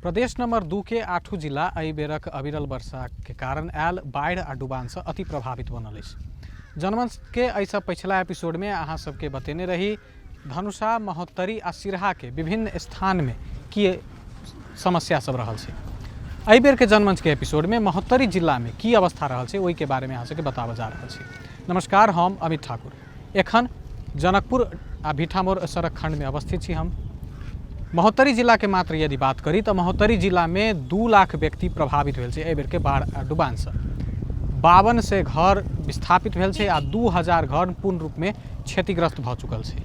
प्रदेश नंबर 2 के 8 जिला एहि बेरक अविरल वर्षाके कारण आयल बाढ़ि आ डुबानसँ अति प्रभावित बनल अछि। जनमंचके एहिसँ पछिला एपिसोडमे अहाँ सबके बतेने रही धनुषा, महोत्तरी आ सिरहाके विभिन्न स्थानमे की समस्या सब रहल छै। एहि बेरके जनमंचके एपिसोडमे महोत्तरी जिलामे की अवस्था रहल छै ओहिके बारेमे अहाँ सबके बताबऽ जा रहल छी। नमस्कार, हम अमित ठाकुर। एखन जनकपुर आ भिठामोड़ सड़क खंडमे अवस्थित छी हम। महोत्तरी जिलाके मात्र यदि बात करी तऽ महोत्तरी जिलामे 2 लाख व्यक्ति प्रभावित भेल छै एहि बेरके बाढ़ि आ डुबानसँ। 5200 घर विस्थापित भेल छै आ 2000 घर पूर्ण रूपमे क्षतिग्रस्त भऽ चुकल छै।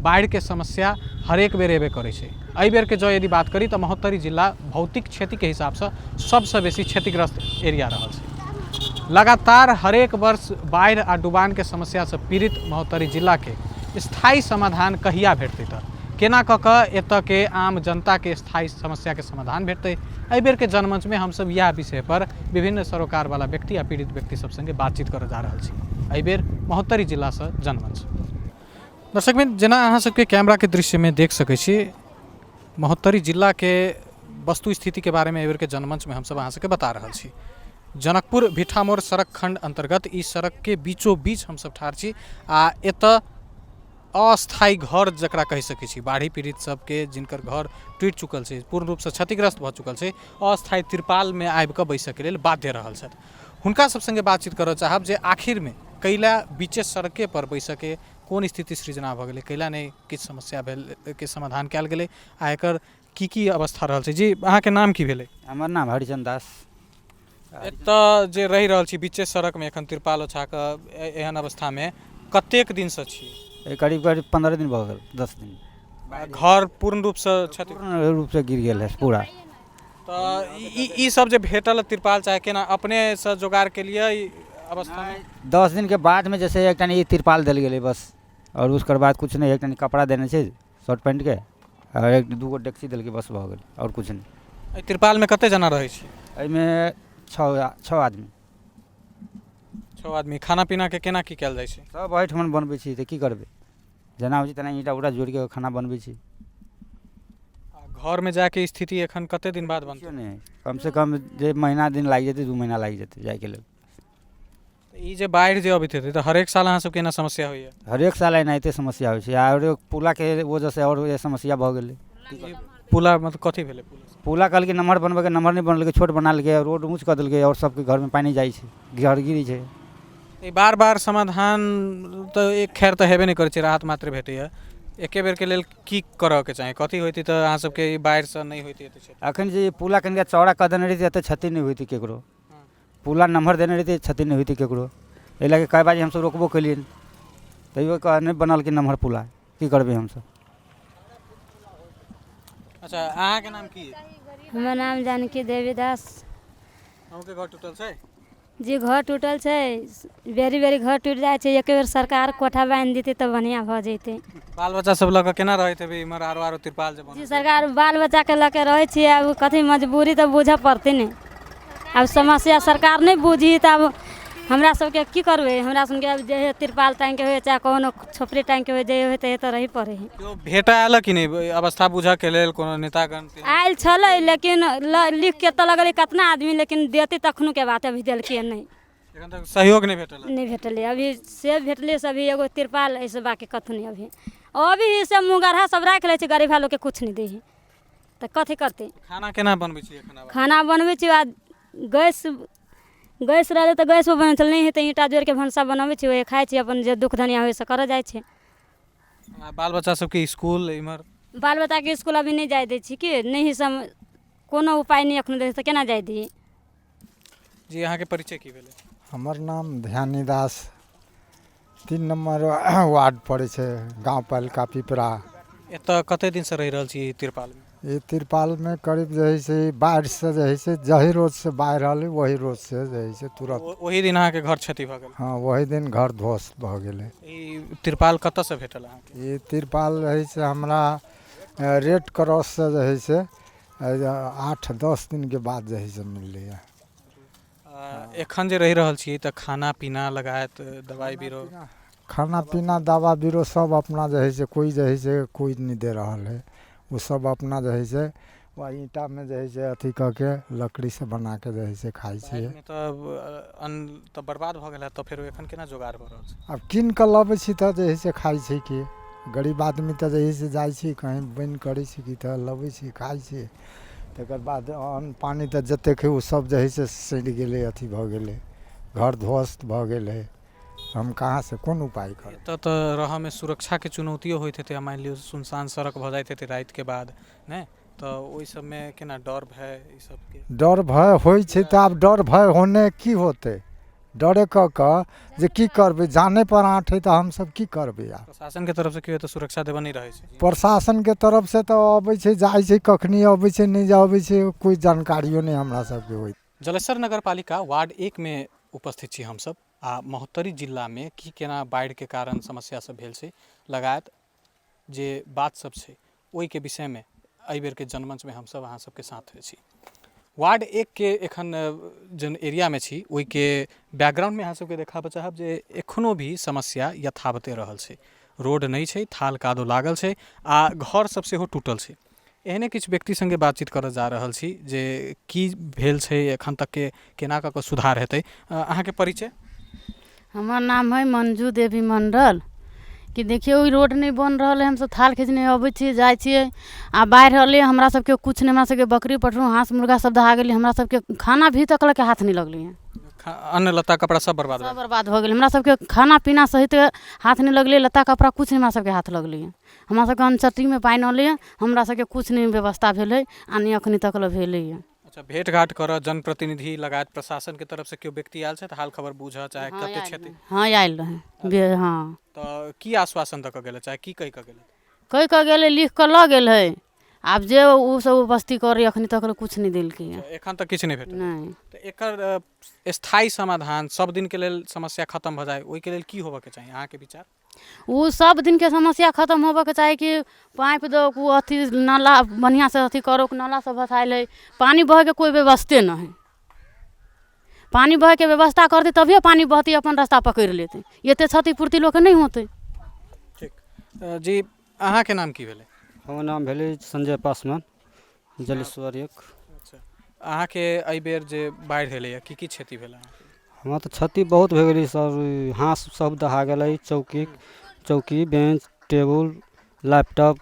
बाढ़िके समस्या हरेक बेर एबे करै छै। एहि बेरके जँ यदि बात करी तऽ महोत्तरी जिला भौतिक क्षतिके हिसाबसँ सबसँ बेसी क्षतिग्रस्त एरिया रहल छै। लगातार हरेक वर्ष बाढ़ि आ डुबानके समस्यासँ पीड़ित महोत्तरी जिलाके स्थायी समाधान कहिया भेटतै तऽ केना कऽ कऽ एतऽके आम जनताके स्थायी समस्याके समाधान भेटतै, एहि बेरके जनमंचमे हमसब इएह विषयपर विभिन्न सरोकारवाला व्यक्ति आ पीड़ित व्यक्ति सब सङ्गे बातचीत करऽ जा रहल छी। एहि बेर महोत्तरी जिलासँ जनमंच। दर्शकवृन्द, जेना अहाँ सबके कैमराके दृश्यमे देख सकै छी, महोत्तरी जिलाके वस्तु स्थितिके बारेमे एहि बेरके जनमंचमे हमसब अहाँ सबके बता रहल छी। जनकपुर भिठामोड़ सड़क खंड अन्तर्गत ई सड़कके बीचो बीच हमसब ठाढ़ छी आ एतऽ अस्थायी घर जकरा कहि सकै छी, बाढ़ि पीड़ित सबके जिनकर घर टूटि चुकल छै, पूर्ण रूपसँ क्षतिग्रस्त भऽ चुकल छै, अस्थायी तिरपालमे आबिकऽ बैसऽके लेल बाध्य रहल छथि। हुनका सब सङ्गे बातचीत करऽ चाहब जे आखिरमे कैला बीचे सड़के पर बैसऽके कोन स्थिति सृजना भऽ गेलै, कैला नहि किछु समस्या भेल के समाधान कयल गेलै आ एकर की की अवस्था रहल छै। जी, अहाँके नाम की भेलै? हमर नाम हरिचंद दास। एतऽ जे रहि रहल छी बीचे सड़कमे एखन तिरपाल ओछा कऽ, एहन अवस्थामे कतेक दिनसँ छी? करीब करीब 15 दिन भऽ गेल, 10 दिन। घर पूर्ण रूपसँ क्षति? पूर्ण रूपसँ गिर गेल है पूरा। तऽ ई सब जे भेटल तिरपाल चाहे केना अपनेसँ जोगाड़ केलियै अवस्थामे? 10 दिनके बादमे जैसे एकटा ई तिरपाल देल गेलै बस, आओर उसकर बाद किछु नहि। एकटा कपड़ा देने छै शर्ट पैंटके, आओर एक दूगो डेक्ची देलकै, बस भऽ गेल, आओर किछु नहि। एहि तिरपालमे कते जना रहै छी? एहिमे छओ आदमी। 6 आदमी। खाना पीनाके केना की कयल जाइ छै? सब एहिठमन बनबै छी, तऽ की करबै, जेना होइ छै तेना ईंटा उटा जोड़िके खाना बनबै छी। घरमे जाइके स्थिति एखन कते दिन बाद बनतै? नहि, कमसँ कम जे महीना दिन लागि जेतै, 2 महीना लागि जेतै जाइके लेल। ई जे बाढ़ि जे अबैत हेतै तऽ हरेक साल अहाँ सबके एना समस्या होइए? हरेक साल एनाहिते समस्या होइ छै, आओर पुलाके वजहसँ आओर समस्या भऽ गेलै। पुला मतलब कथी भेलै? पुला कहलकै नमहर बनबैके, नमहर नहि बनेलकै, छोट बना लेलकै, रोड ऊँच कऽ देलकै, आओर सबके घरमे पानि जाइ छै, घर गिरै छै। ई बार बार समाधान तऽ एक खैर तऽ हेबे नहि करै छै, राहत मात्र भेटैए। एके बेरके लेल की करऽके चाही, कथी होइतै तऽ अहाँ सबके ई बाढ़िसँ नहि होइतै एते क्षति? अखन जे पुला कनिका चौड़ा कऽ देने रहितै एते क्षति नहि होइतै केकरो। पुला नमहर देने रहितै क्षति नहि होइतै केकरो। एहि लए कऽ कए बार हमसब रोकबो केलियनि, तैयो नहि बनलकै नमहर पुला, की करबै हमसब। अच्छा, अहाँके नाम की? हमर नाम जानकी देवी दास। अहूँके घर टूटल छै? जी, घर टूटल छै, बेरी बेरी घर टूटि जाइ छै। एक बेर सरकार कोठा बान्हि देतै तऽ बढ़िआँ भऽ जैतै। बाल बच्चा सब लऽ कऽ केना रहैत हेबै इम्हर आरो आरो तिरपाल जे बनल? जी सरकार, बाल बच्चाके लऽ कऽ रहै छियै, आब कथी मजबूरी तऽ बुझऽ पड़तै ने। आब समस्या सरकार नहि बुझी तऽ आब हमरा सबके की करबै? हमरा सबके आब जे हइ तिरपाल टाँगिके होइ चाहे कोनो छोपड़ी टाँगिके होइ, जे होइ तऽ रहै पड़ै हइ। केओ भेटा आयल कि नहि अवस्था बुझऽके लेल कोनो नेतागण? आयल छलै, लेकिन लिखके तऽ लगलै कतना आदमी, लेकिन देतै तखनुके बात, अभी देलकै नहि। एखन तक सहयोग नहि भेटल? नहि भेटलै अभी। से भेटलै से अभी एगो तिरपाल, एहिसँ बाँकी कथु नहि। अभी अभी से मुँहगरहा सब राखि लै छै, गरीबहा लोकके किछु नहि दै हइ, तऽ कथी करतै? खाना केना बनबै छियै खाना? खाना बनबै छियै, आ गैस गैस रहलै तऽ गैसपर बनै छलै, नहि हइ तऽ ईंटा जोड़िके भनसा बनबै छियै, ओहे खाइ छियै, अपन जे दुःख धनिया होइ से करऽ जाइ छै। आ बाल बच्चा सबके स्कूल इम्हर? बाल बच्चाके इसकुल अभी नहि जाय दै छी कि नहि सम कोनो उपाय नहि एखन दै तऽ केना जाय दियै। जी, अहाँके परिचय की भेलै? हमर नाम ध्यानी दास, 3 नम्बर वार्ड पड़ै छै, गाँव पहिलका पिपरा। एतऽ कते दिनसँ रहि रहल छी तिरपालमे? ई तिरपालमे करीब जे हइ से बाढ़िसँ जे हइ से जाहि रोजसँ बाढ़ि रहलै ओही रोजसँ जे हइ से तुरन्त ओही दिन अहाँके घर क्षति भऽ गेल? हँ, ओही दिन घर ध्वस्त भऽ गेलै। ई तिरपाल कतऽसँ भेटल अहाँके? ई तिरपाल रहै से हमरा रेड क्रॉससँ जे हइ से 8-10 दिनके बाद जे हइ से मिललैए। एखन जे रहि रहल छी तऽ खाना पीना लगायत दवाइ बीरो? खाना पीना दवा बीरो सब अपना जे हइ से कोइ जे हइ से कोइ नहि दे रहल हइ, ओ सब अपना जे हइ से ईंटामे जे हइ से अथी कऽ के लकड़ीसँ बनाके जे हइ से खाइ छियै। बाढ़िमे तऽ अन्न तऽ बर्बाद भऽ गेल हैत, तऽ फेर एखन केना जोगाड़ भऽ रहल छै? आब कीन कऽ लबै छी तऽ जे हइ से खाइ छी। की गरीब आदमी तऽ जे हइ से जाइ छी कहीँ बनि करै छी कि तऽ लबै छी, खाइ छी। तकर बाद अन्न पानि तऽ जतेक हइ ओ सब जे हइ से सड़ि गेलै, अथी भऽ गेलै, घर ध्वस्त भऽ गेलै। हम कहाँसँ कोन उपाय करब? एतऽ तऽ रहऽमे सुरक्षाके चुनौतियो होइत हेतै। आ मानि लियौ सुनसान सड़क भऽ जाइत हेतै रातिके बाद, नहि तऽ ओहि सबमे केना डर भय ई सबके? डर भय होइ छै तऽ आब डर भय होने की होतै? डरे कऽ कऽ जे की करबै? जाने पर आँट हइ तऽ हमसब की करबै आब? प्रशासनके तरफसँ केओ एतऽ सुरक्षा देबऽ नहि रहै छै? प्रशासनके तरफसँ तऽ अबै छै, जाइ छै, कखनी अबै छै, नहि अबै छै, कोइ जानकारियो नहि हमरा सबके होइ। जलेश्वर नगरपालिका वार्ड 1मे उपस्थित छी हमसब आ महोत्तरी जिलामे की केना बाढ़िके कारण समस्या सब भेल छै लगायत जे बात सब छै ओहिके विषयमे एहि बेरके जनमञ्चमे हमसब अहाँ सबके साथ छी। वार्ड 1के एखन जन एरियामे छी ओहिके बैकग्राउंडमे अहाँ सबके देखाबऽ चाहब जे एखनो भी समस्या यथावते रहल छै। रोड नहि छै, थाल कादो लागल छै आ घर सब सेहो टूटल छै। एहने किछु व्यक्ति सङ्गे बातचीत करऽ जा रहल छी जे की भेल छै, एखन तकके केना कऽ कऽ सुधार हेतै। अहाँके परिचय? हमर नाम है मंजू देवी मंडल। कि देखियौ, ई रोड नहि बनि रहल है। हमसब थाल खींचने अबै छियै, जाइ छियै आ बाढ़ि अयलै, हमरा सबके किछु नहि। हमरा सबके बकरी, पठरू, हाँस, मुर्गा सब दहा गेलै। हमरा सबके खाना भी तक लऽ के हाथ नहि लगलै हँ। अन्न, लत्ता, कपड़ा सब बर्बाद सब बर्बाद भऽ गेलै। हमरा सबके खाना पीना सहित हाथ नहि लगलै, लत्ता कपड़ा किछु नहि हमरा सबके हाथ लगलै। हमरा सबके अनचटीमे पानि अयलै, हमरा सबके किछु नहि व्यवस्था भेलै आ नहि अखनी तक लए भेलैए। अच्छा, भेट घाट करऽ जनप्रतिनिधि लगायत प्रशासनके तरफसँ केओ व्यक्ति आयल छथि, हाल खबर बूझऽ चाहे कते क्षति? हँ, आयल रहै, हँ। तऽ की आश्वासन दऽ कऽ गेलै, चाहे की कहि कऽ गेलै? कहि कऽ गेलै, लिख कऽ लऽ गेल है। आब जे ओ सब उपस्थित करै, अखनी तक किछु नहि देलकै। एखन तक किछु नहि भेटल? नहि। तऽ एकर स्थायी समाधान, सब दिनके लेल समस्या खतम भऽ जाय, ओहिके लेल की होबऽके चाही, अहाँके विचार? ओ सब दिनके समस्या खतम होबऽके चाही कि पाइप दो, ओ अथी नाला बढ़िआँसँ अथी करो। नाला सब भसायल हइ, पानि बहैके कोइ व्यवस्थे नहि हइ। पानि बहैके व्यवस्था करतै तभिए पानि बहतै, अपन रास्ता पकड़ि लेतै। एते क्षतिपूर्ति लोकके नहि होतै। ठीक जी। अहाँके नाम की भेलै? हमर नाम भेलै संजय पासवान, जलेश्वर 1। अच्छा, अहाँके एहि बेर जे बाढ़ि एलैए, की की क्षति भेल अहाँके? हमरा तऽ क्षति बहुत भए गेलै सर। हाँस सब दहा गेलै, चौकी चौकी, बेंच, टेबुल, लैपटॉप,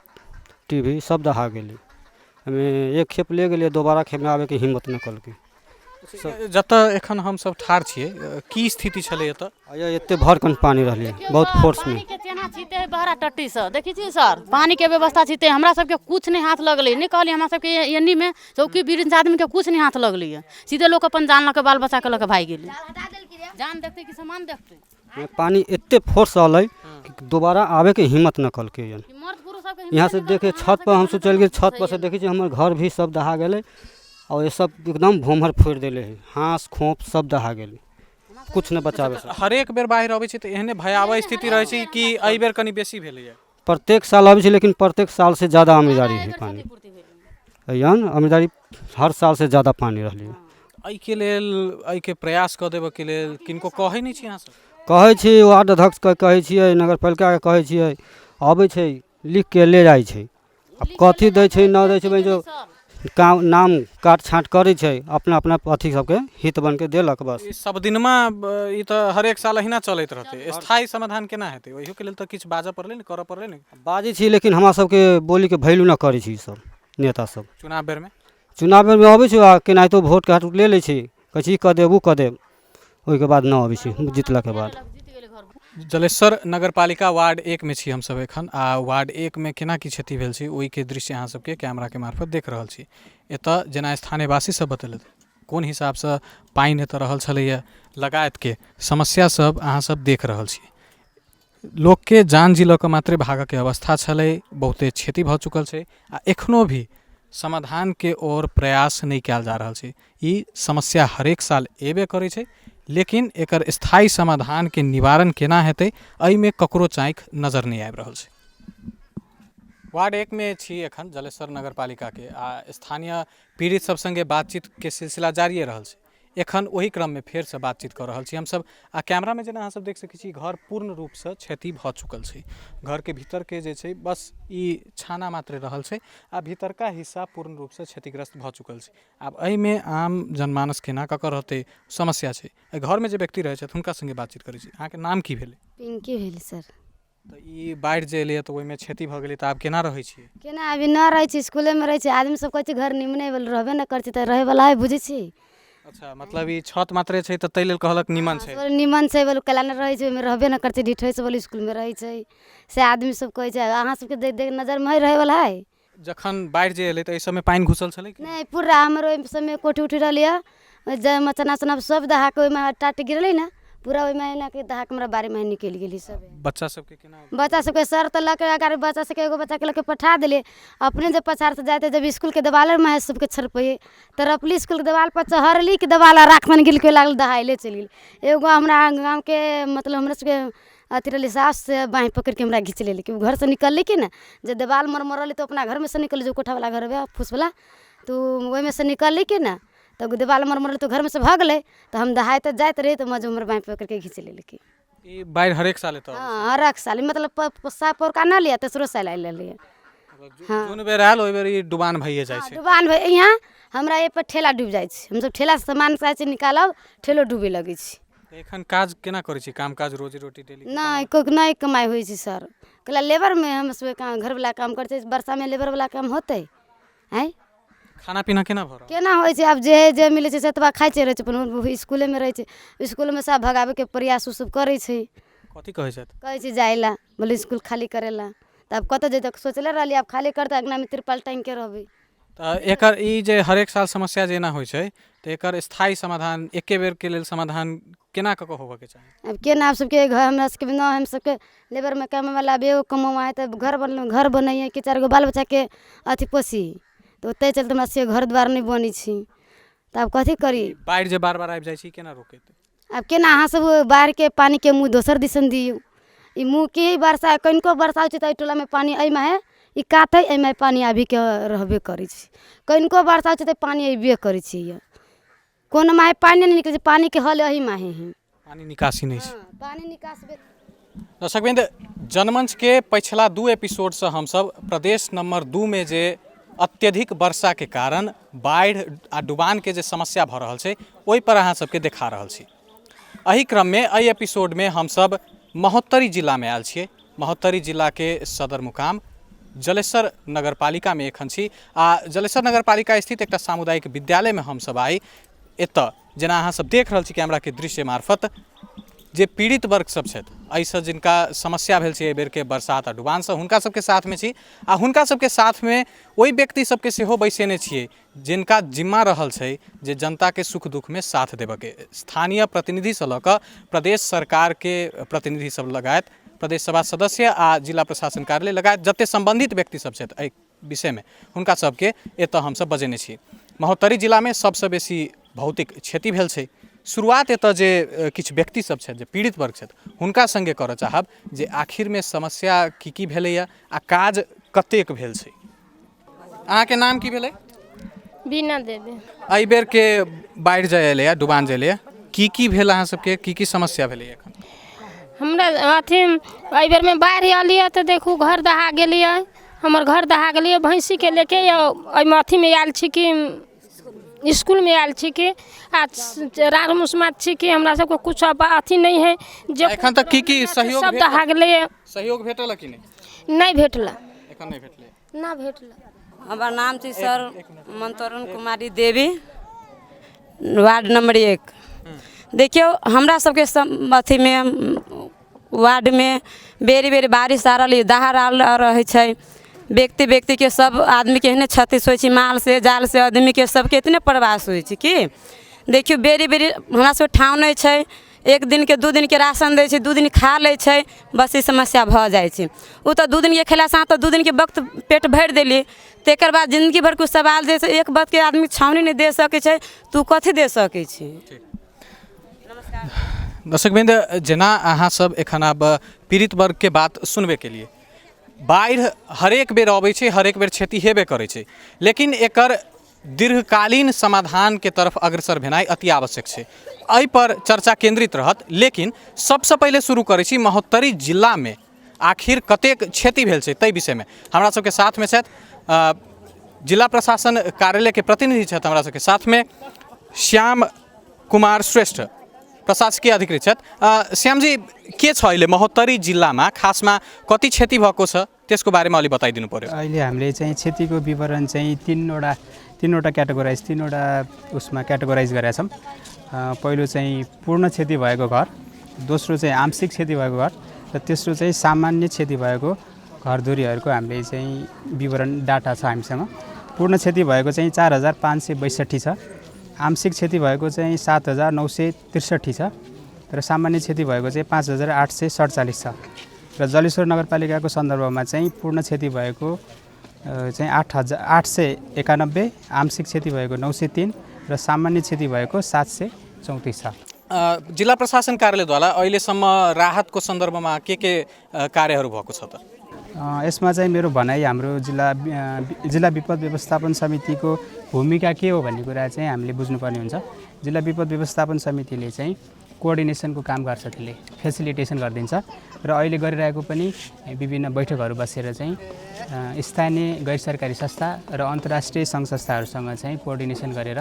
टीवी सब दहा गेलै। एहिमे एक खेप ले गेलियै, दोबारा खेपमे आबैके हिम्मत नहि कलकै। जतऽ एखन हमसब ठाढ़ छियै, की स्थिति छलै एतऽ? एते भर कन पानि रहलै, बहुत फोर्समे। पानिके चेना छिते है बहरा टट्टीसँ, देखै छी सर, पानिके व्यवस्था छिते। हमरा सबके कुछ नहि हाथ लगलै। नहि कहली, हमरा सबके एन्नीमे चौकी वृक्ष आदमीके कुछ नहि हाथ लगलै। सीधे लोक अपन जान लऽ कऽ, बाल बच्चाके लऽ कऽ भागि गेलै। जान देखतै कि सामान देखतै? पानि एते फोर्स अलै कि दोबारा आबैके हिम्मत नहि कलकै। मर्द पुरुष सबके यहाँ से देखे छत पर हमसब चलि गेल। छत पर से देखै छी, हमर घर भी सब दहा गेलै आओर ये सब एकदम भोमहर फोड़ि देले है। हाँस खोप सब दहा गेलै, कुछ नहि बचाबै। हरेक बेर बाढ़ि अबै छै तऽ एहने भयावह स्थिति रहै छै कि एहि बेर कनि बेसी भेलैए? प्रत्येक साल अबै छै, लेकिन प्रत्येक साल से ज्यादा आमदारी है पानि अयन आमदारी, हर साल से ज्यादा पानि रहलै। एहिके लेल, एहिके प्रयास कऽ देबऽके लेल किनको कहै नहि छी अहाँसब? कहै छी, वार्ड अध्यक्षके कहै छियै, नगरपालिकाके कहै छियै। अबै छै, लिखके ले जाइ छै। आब कथी दै छै, नहि दै छै, जो काम नाम काट छाँट करै छै, अपना अपना अथी सबके हित बनके देलक, बस। ई सब दिनमा ई तऽ हरेक साल अहिना चलैत रहतै, स्थायी समाधान केना हेतै? ओहियोके लेल तऽ किछु बाजऽ पड़लै ने, करऽ पड़लै ने? बाजै छी, लेकिन हमरा सबके बोलीके वैल्यू नहि करै छै ई सब नेता सब। चुनाव बेरमे? चुनाव बेरमे अबै छै आ केनाहितो वोटके हाथ ले लै छै। कहै छै ई कऽ देब, ओ कऽ देब, ओहिके बाद नहि अबै छै जितलाके बाद। जलेश्वर नगरपालिका वार्ड 1मे छी हमसब एखन आ वार्ड 1मे केना की क्षति भेल छै, ओहिके दृश्य अहाँ सबके कैमराके मार्फत देख रहल छी। एतऽ जेना स्थानीयवासी सब बतेलथि, कोन हिसाबसँ पानि एतऽ रहल छलैए लगायतके समस्या सब अहाँ सब देख रहल छी। लोकके जान जी लऽ कऽ मात्रे भागऽके अवस्था छलै। बहुते क्षति भऽ चुकल छै आ एखनो भी समाधानके ओर प्रयास नहि कयल जा रहल छै। ई समस्या हरेक साल एबे करै छै, लेकिन एकर स्थायी समाधानके निवारण केना हेतै, एहिमे ककरो चाँखि नजर नहि आबि रहल छै। वार्ड 1मे छी एखन जलेश्वर नगरपालिकाके आ स्थानीय पीड़ित सब सङ्गे बातचीतके सिलसिला जारिए रहल छै। एखन ओहि क्रममे फेरसँ बातचीत कऽ रहल छी हमसभ आ कैमरामे जेना अहाँसभ देख सकै छी घर पूर्ण रूपसँ क्षति भऽ चुकल छै। घरके भीतरके जे छै बस ई छाना मात्र रहल छै आ भीतरका हिस्सा पूर्ण रूपसँ क्षतिग्रस्त भऽ चुकल छै। आब एहिमे आम जनमानस केना कऽ कऽ रहतै, समस्या छै। एहि घरमे जे व्यक्ति रहै छथि हुनका सङ्गे बातचीत करै छी। अहाँके नाम की भेलै? पिंकी भेल सर। तऽ ई बाढ़ि जे एलैए तऽ ओहिमे क्षति भऽ गेलै, तऽ आब केना रहै छियै? केना अभी न रहै छी, इसकुलेमे रहै छी। आदमी सब कहै छै घर निमने भेल, रहबे नहि करै छै तऽ रहैवला है, बुझै छी। अच्छा, मतलब ई छत मात्रे छै तऽ ताहि लेल कहलक निमन छै? निमन छै बोल कैला नहि रहै छै, ओहिमे रहबे नहि करै छै, ढिठै से बोल इसकुलमे रहै छै, से आदमी सब कहै छै। अहाँ सबके देख देख नजरमे है रहैवला है। जखन बाढ़ि जे एलै तऽ एहि सबमे पानि घुसल छलै कि नहि? पूरा हमर ओहि सबमे कोठी उठी रहलै हँ, जाहिमे चना चना सब दहाके ओहिमे टाट गिरलै ने, पूरा ओहिमे एना के दहाके हमरा बाड़ीमे निकलि गेली सब। बच्चा सबके केना? बच्चा सबके सर तऽ लऽ के अगर बच्चा सबके एगो बच्चाके लऽ के पठा देलियै अपने, जब पछाड़ से जाते जब इसकुलके देवालमे है सबके छरपैए तऽ रपली इसकुलके देवाल पर चढ़ली कि देवाल राख मन गिर के लागल दहाइले चलि गेल। एगो हमरा गाँवके मतलब हमरा सबके अथी रहलै सास, से बाँहि पकड़िके हमरा घीच लेली कि घरसँ निकलली कि ने जे देवाल मरमरली तऽ अपना घरमे से निकलली, जो कोठावला घर है फूसवला, तऽ ओहिमे से निकलली कि ने तऽ देवाल मरमरली तऽ घरमे से भऽ गेलै, तऽ हम दहाइते जाइत रही तऽ मजो हमर बाँहि पकड़िके घीच लेलकै। ई बाढ़ि हरेक साल एतऽ? हँ, हरेक साल, मतलब पौरका नहि लिअ, तेसरो साल आयल रहलैए। हँ, जोन बेर आयल ओहि बेर ई डुबान भइए जाइ छै। डुबान भए यहाँ हमरा एहि पर ठेला डूबि जाइ छै। हमसब ठेलासँ सामान चाहै छी निकालब, ठेलो डूबे लगै छै। तऽ एखन काज केना करै छी, काम काज रोजी रोटी डेली? नहि, कोइ नहि कमाइ होइ छै सर, कैला लेबरमे हम सब काम घरवला काम करै छै। बरसामे लेबरवला काम होतै? आँय, खाना पीना केना भऽ रहल? केना होइ छै आब, जे जे मिलै छै से एतबा खाइ छै, रहै छै अपन इसकुलेमे रहै छै। इसकुलमे सब भगाबैके प्रयास ओसब करै छै। कथी कहै छथि? कहै छै जाइ लए, बोले इसकुल खाली करै लए, तऽ आब कतऽ जेतै? सोचले रहलियै आब खाली करतै अङ्गनामे तिरपाल टाँगिके रहबै। तऽ एकर ई जे हरेक साल समस्या जे एना होइ छै तऽ एकर स्थायी समाधान, एके बेरके लेल समाधान केना कऽ कऽ होबऽके चाही? आब केना आब सबके घर हमरा सबके न, हम सबके लेबरमे कमाइवला आब एगो कमौआ है तऽ घर बन घर बनैए कि चारि गो बाल बच्चाके अथी पोसी, तऽ ओतहि चलते हमरा सबके घर द्वार नहि बनै छै, तऽ आब कथी करी? बाढ़ि जे बार बार आबि जाइ छै, केना रोकेतै? आब केना अहाँ सब बाढ़िके पानिके मुँह दोसर दिसन दियौ। ई मुँह की वर्षा कनिको वर्षा होइ छै तऽ एहि टोलामे पानि एहिमे है, ई कात है, एहिमे पानि आबिके रहबे करै छै। कनिको वर्षा होइ छै तऽ पानि अयबे करै छै। कोनो माहे पानि नहि निकलै छै, पानिके हल एही माहे है। पानि निकासी नहि छै। पानि निकास। दर्शकवृंद, जनमंचके पछिला 2 एपिसोडसँ हमसभ प्रदेश नंबर 2मे जे अत्यधिक वर्षाके कारण बाढ़ि आ डुबानके जे समस्या भऽ रहल छै ओहि पर अहाँ सबके देखा रहल छी। एहि क्रममे एहि एपिसोडमे हमसभ महोत्तरी जिलामे आयल छियै। महोत्तरी जिलाके सदर मुकाम जलेसर नगरपालिकामे एखन छी आ जलेसर नगरपालिका स्थित एकटा सामुदायिक विद्यालयमे हमसभ आइ एतऽ जेना अहाँ सब देख रहल छी कैमराके दृश्य मार्फत जे पीड़ित वर्ग सब छथि, एहिसँ जिनका समस्या भेल छै एहि बेरके बरसात आ डुबानसँ, हुनका सबके साथमे छी आ हुनका सबके साथमे ओहि व्यक्ति सबके सेहो बैसेने छियै जिनका जिम्मा रहल छै जे जनताके सुख दुखमे साथ देबऽके। स्थानीय प्रतिनिधिसँ लऽ कऽ प्रदेश सरकारके प्रतिनिधि सब लगायत प्रदेश सभा सदस्य आ जिला प्रशासन कार्यालय लगायत जते सम्बन्धित व्यक्ति सब छथि एहि विषयमे हुनका सबके एतऽ हमसब बजेने छी। महोत्तरी जिलामे सबसँ बेसी भौतिक क्षति भेल छै। शुरुआत एतऽ जे किछु व्यक्ति सब छथि, जे पीड़ित वर्ग छथि, हुनका सङ्गे करऽ चाहब जे आखिरमे समस्या की की भेलैए आ काज कतेक भेल छै। अहाँके नाम की भेलै? बीना देवी। एहि बेरके बाढ़ि जे एलैए, डुबान जे एलैए, की की भेल अहाँ सबके, की की समस्या भेलैए एखन? हमरा अथी एहि बेरमे बाढ़ि एलियै तऽ देखू घर दहा गेलियै, हमर घर दहा गेलियै। भैंसीके लेके एहिमे अथीमे आयल छी कि इसकुलमे आयल छी कि आ राड़ मुसमात छी कि हमरा सबके कुछ अथी नहि है जे एखन तक की की सहयोग सब दहा गेलैए। सहयोग भेटल कि नहि? नहि भेटल। एखन नहि भेटलै? ना भेटल। हमर नाम छी sir मंतरुण Kumari Devi, ward number 1। देखियौ, हमरा सबके अथीमे वार्डमे बेरी बेरी बारिश आ रहलै, दहाड़ आ रहै छै। व्यक्ति व्यक्तिके सब आदमीके एहने क्षति होइ छै, माल से जाल से आदमीके सबके इतने प्रवास होइ छै कि देखियौ बेरी बेरी हमरा सबके ठाँव नहि छै। 1 दिनके 2 दिनके राशन दै छै, 2 दिन खा लै छै, बस ई समस्या भऽ जाइ छै। ओ तऽ 2 दिनके खेलासँ अहाँ तऽ 2 दिनके वक्त पेट भरि देली, तकर बाद जिन्दगी भरिके सवाल जे छै एक वक्तके आदमी छावनी नहि दे सकै छै तऽ ओ कथी दे सकै छै? दर्शकवृंद, जेना अहाँ सब एखन आब पीड़ित वर्गके बात सुनबे केलिए, बाढ़ि हरेक बेर अबै छै, हरेक बेर क्षति हेबे करै छै, लेकिन एकर दीर्घकालीन समाधानके तरफ अग्रसर भेनाइ अति आवश्यक छै। एहिपर चर्चा केन्द्रित रहत, लेकिन सबसँ पहिले शुरू करै छी महोत्तरी जिलामे आखिर कतेक क्षति भेल छै ताहि विषयमे। हमरा सबके साथमे छथि जिला प्रशासन कार्यालयके प्रतिनिधि छथि, हमरा सबके साथमे श्याम कुमार श्रेष्ठ प्रशासकीय अधिकृत छथि। श्यामजी, के छ अहिले महोत्तरी जिल्लामा खासमा कति क्षति भएको छ त्यसको बारेमा अलि बताइदिनु पर्यो। अहिले हामीले चाहिँ क्षतिको विवरण चाहिँ तिनवटा क्याटेगोराइज, तिनवटा उसमा क्याटेगोराइज गरेका छौँ। पहिलो चाहिँ पूर्ण क्षति भएको घर, दोस्रो चाहिँ आंशिक क्षति भएको घर र तेस्रो चाहिँ सामान्य क्षति भएको घरधुरीहरूको हामीले चाहिँ विवरण डाटा छ हामीसँग। पूर्ण क्षति भएको चाहिँ 4562 छ, आंशिक क्षति भएको चाहिँ 7963 छ र सामान्य क्षति भएको चाहिँ 5847 छ। र जलेश्वर नगरपालिकाको सन्दर्भमा चाहिँ पूर्ण क्षति भएको चाहिँ 8891, आंशिक क्षति भएको 903 र सामान्य क्षति भएको 734 छ। जिल्ला प्रशासन कार्यालयद्वारा अहिलेसम्म राहतको सन्दर्भमा के कार्यहरू भएको छ त? यसमा चाहिँ मेरो भनाइ हाम्रो जिल्ला विपद व्यवस्थापन समितिको भूमिका के हो भन्ने कुरा चाहिँ हामीले बुझ्नुपर्ने हुन्छ। जिल्ला विपद व्यवस्थापन समितिले चाहिँ कोअर्डिनेसनको काम गर्छ, त्यसले फेसिलिटेसन गरिदिन्छ र अहिले गरिरहेको पनि विभिन्न बैठकहरू बसेर चाहिँ स्थानीय गैर सरकारी संस्था र अन्तर्राष्ट्रिय सङ्घ संस्थाहरूसँग चाहिँ कोअर्डिनेसन गरेर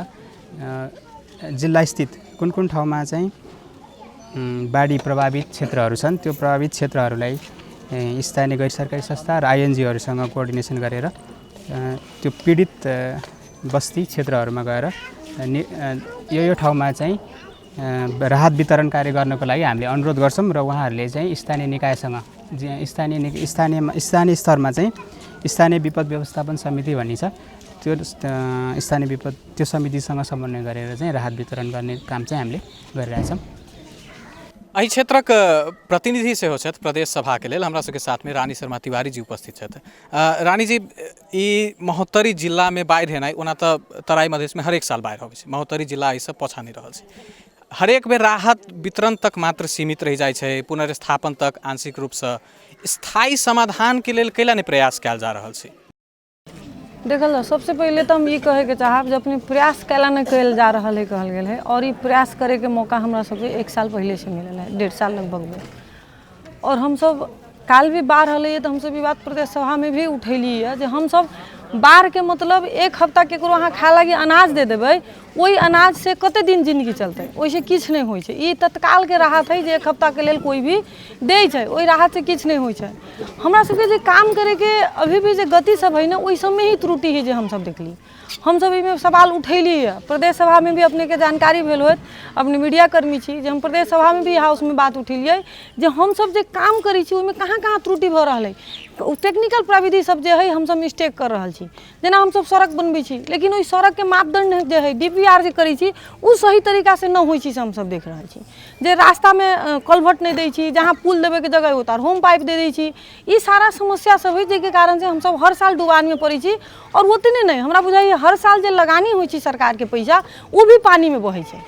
जिल्लास्थित कुन कुन ठाउँमा चाहिँ बाढी प्रभावित क्षेत्रहरू छन् त्यो प्रभावित क्षेत्रहरूलाई स्थानीय गैर सरकारी संस्था र आइएनजिओहरूसँग कोअर्डिनेसन गरेर त्यो पीडित बस्ती क्षेत्रहरूमा गएर यो ठाउँमा चाहिँ राहत वितरण कार्य गर्नको लागि हामीले अनुरोध गर्छौँ र उहाँहरूले चाहिँ स्थानीय निकायसँग स्थानीय स्तरमा चाहिँ स्थानीय विपद व्यवस्थापन समिति भन्ने छ, त्यो स्थानीय विपद त्यो समितिसँग समन्वय गरेर चाहिँ राहत वितरण गर्ने काम चाहिँ हामीले गरिरहेछौँ। एहि क्षेत्रक प्रतिनिधि सेहो छथि प्रदेश सभाके लेल, हमरा सबके साथमे रानी शर्मा तिवारीजी उपस्थित छथि। रानीजी, ई महोत्तरी जिल्लामे बाढ़ि एनाइ, ओना तऽ तराई मधेशमे हरेक साल बाढ़ि अबै छै, महोत्तरी जिल्ला एहिसँ पाछाँ नहि रहल छै। हरेक बेर राहत वितरण तक मात्र सीमित रहि जाइ छै, पुनर्स्थापन तक आंशिक रूपसँ, स्थायी समाधानके लेल कैला नहि प्रयास कयल जा रहल छै? देखल जाओ, सबसे पहिले तऽ हम ई कहैके चाहब जे अपने प्रयास कैला नहि कयल जा रहल है कहल गेल है, और ई प्रयास करैके मौका हमरा सबके 1 साल पहिले से मिलल है, 1.5 साल लगभग में। और हमसब काल भी बाढ़ हलै तऽ हमसब ई बात प्रदेश सभामे भी उठेली है जे हमसब बाढ़के मतलब 1 हफ्ता केकरो अहाँ खाय लागी अनाज दे देबै, ओहि अनाज से कते दिन जिंदगी चलतै, ओहिसँ किछु नहि होइ छै। ई तत्कालके राहत है जे 1 हफ्ताके लेल कोइ भी दै छै, ओहि राहतसँ किछु नहि होइ छै। हमरा सबके जे काम करैके अभी भी जे गति सब है ने ओहि सबमे ही त्रुटि है जे हमसब देखली। हमसब एहिमे सवाल उठेली है, प्रदेश सभामे भी अपनेके जानकारी भेल होत, अपने मीडियाकर्मी छी, जे हम प्रदेश सभामे भी हाउसमे बात उठेलियै जे हमसब जे काम करै छी ओहिमे कहाँ कहाँ त्रुटि भऽ रहल है। टेक्निकल प्राविधि सब जे है हमसब मिस्टेक कर रहल छी। जेना हमसब सड़क बनबै छी लेकिन ओहि सड़कके मापदण्ड जे है DPR जे करै छी ओ सही तरीकासँ नहि होइ छै, से हमसब देख रहल छी। जे रास्तामे कलभट नहि दै छी, जहाँ पुल देबैके जगह ओतऽ होम पाइप दे दै छी। ई सारा समस्या सब है जाहिके कारण से हमसब हर साल डुबानमे पड़ै छी। और ओतने नहि, हमरा बुझाइए हर साल जे लगानी होइ छै सरकारके पैसा ओ भी पानीमे बहै छै,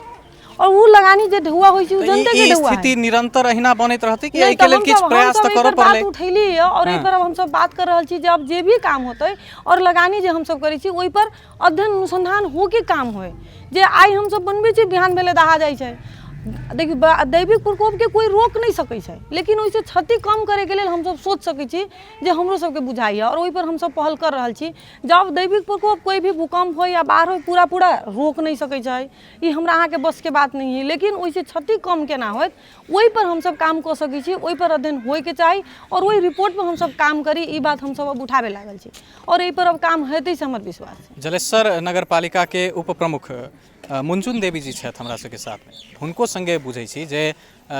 और उ लगानी जे ढुआ होइ छै उ जनते के ढुआ। स्थिति निरंतर अहिना बनैत रहतै कि एहि के लेल किछु प्रयास त करऽ पड़लै? बात उठैली और एहि पर अब हमसब बात कर रहल छी जे अब जे भी काम होतै और लगानी जे हमसब करै छी ओहि पर अध्ययन अनुसंधान हो के काम होय। जे आइ हमसब बनबै छी बिहान भेलै दहा जाइ छै। देखियौ, दैविक प्रकोपके कोइ रोक नहि सकै छै, लेकिन ओहिसँ क्षति कम करैके लेल हमसब सोचि सकै छी जे हमरो सबके बुझाइए और ओहिपर हमसब पहल कर रहल छी। जब दैविक प्रकोप कोइ भी भूकम्प होइ या बाढ़ि होइ पूरा पूरा रोक नहि सकै छै, ई हमरा अहाँके बसके बात नहि है, लेकिन ओहिसँ क्षति कम केना होयत ओहिपर हमसब काम कऽ सकै छी, ओहिपर अध्ययन होइके चाही और ओहि रिपोर्टपर हमसब काम करी, ई बात हमसब अब उठाबे लागल छी और एहिपर अब काम हेतै से हमर विश्वास है। जलेश्वर नगरपालिकाके उप प्रमुख मुनचुन देवी जी छथि हमरा सबके साथमे, हुनको सङ्गे बुझै छी जे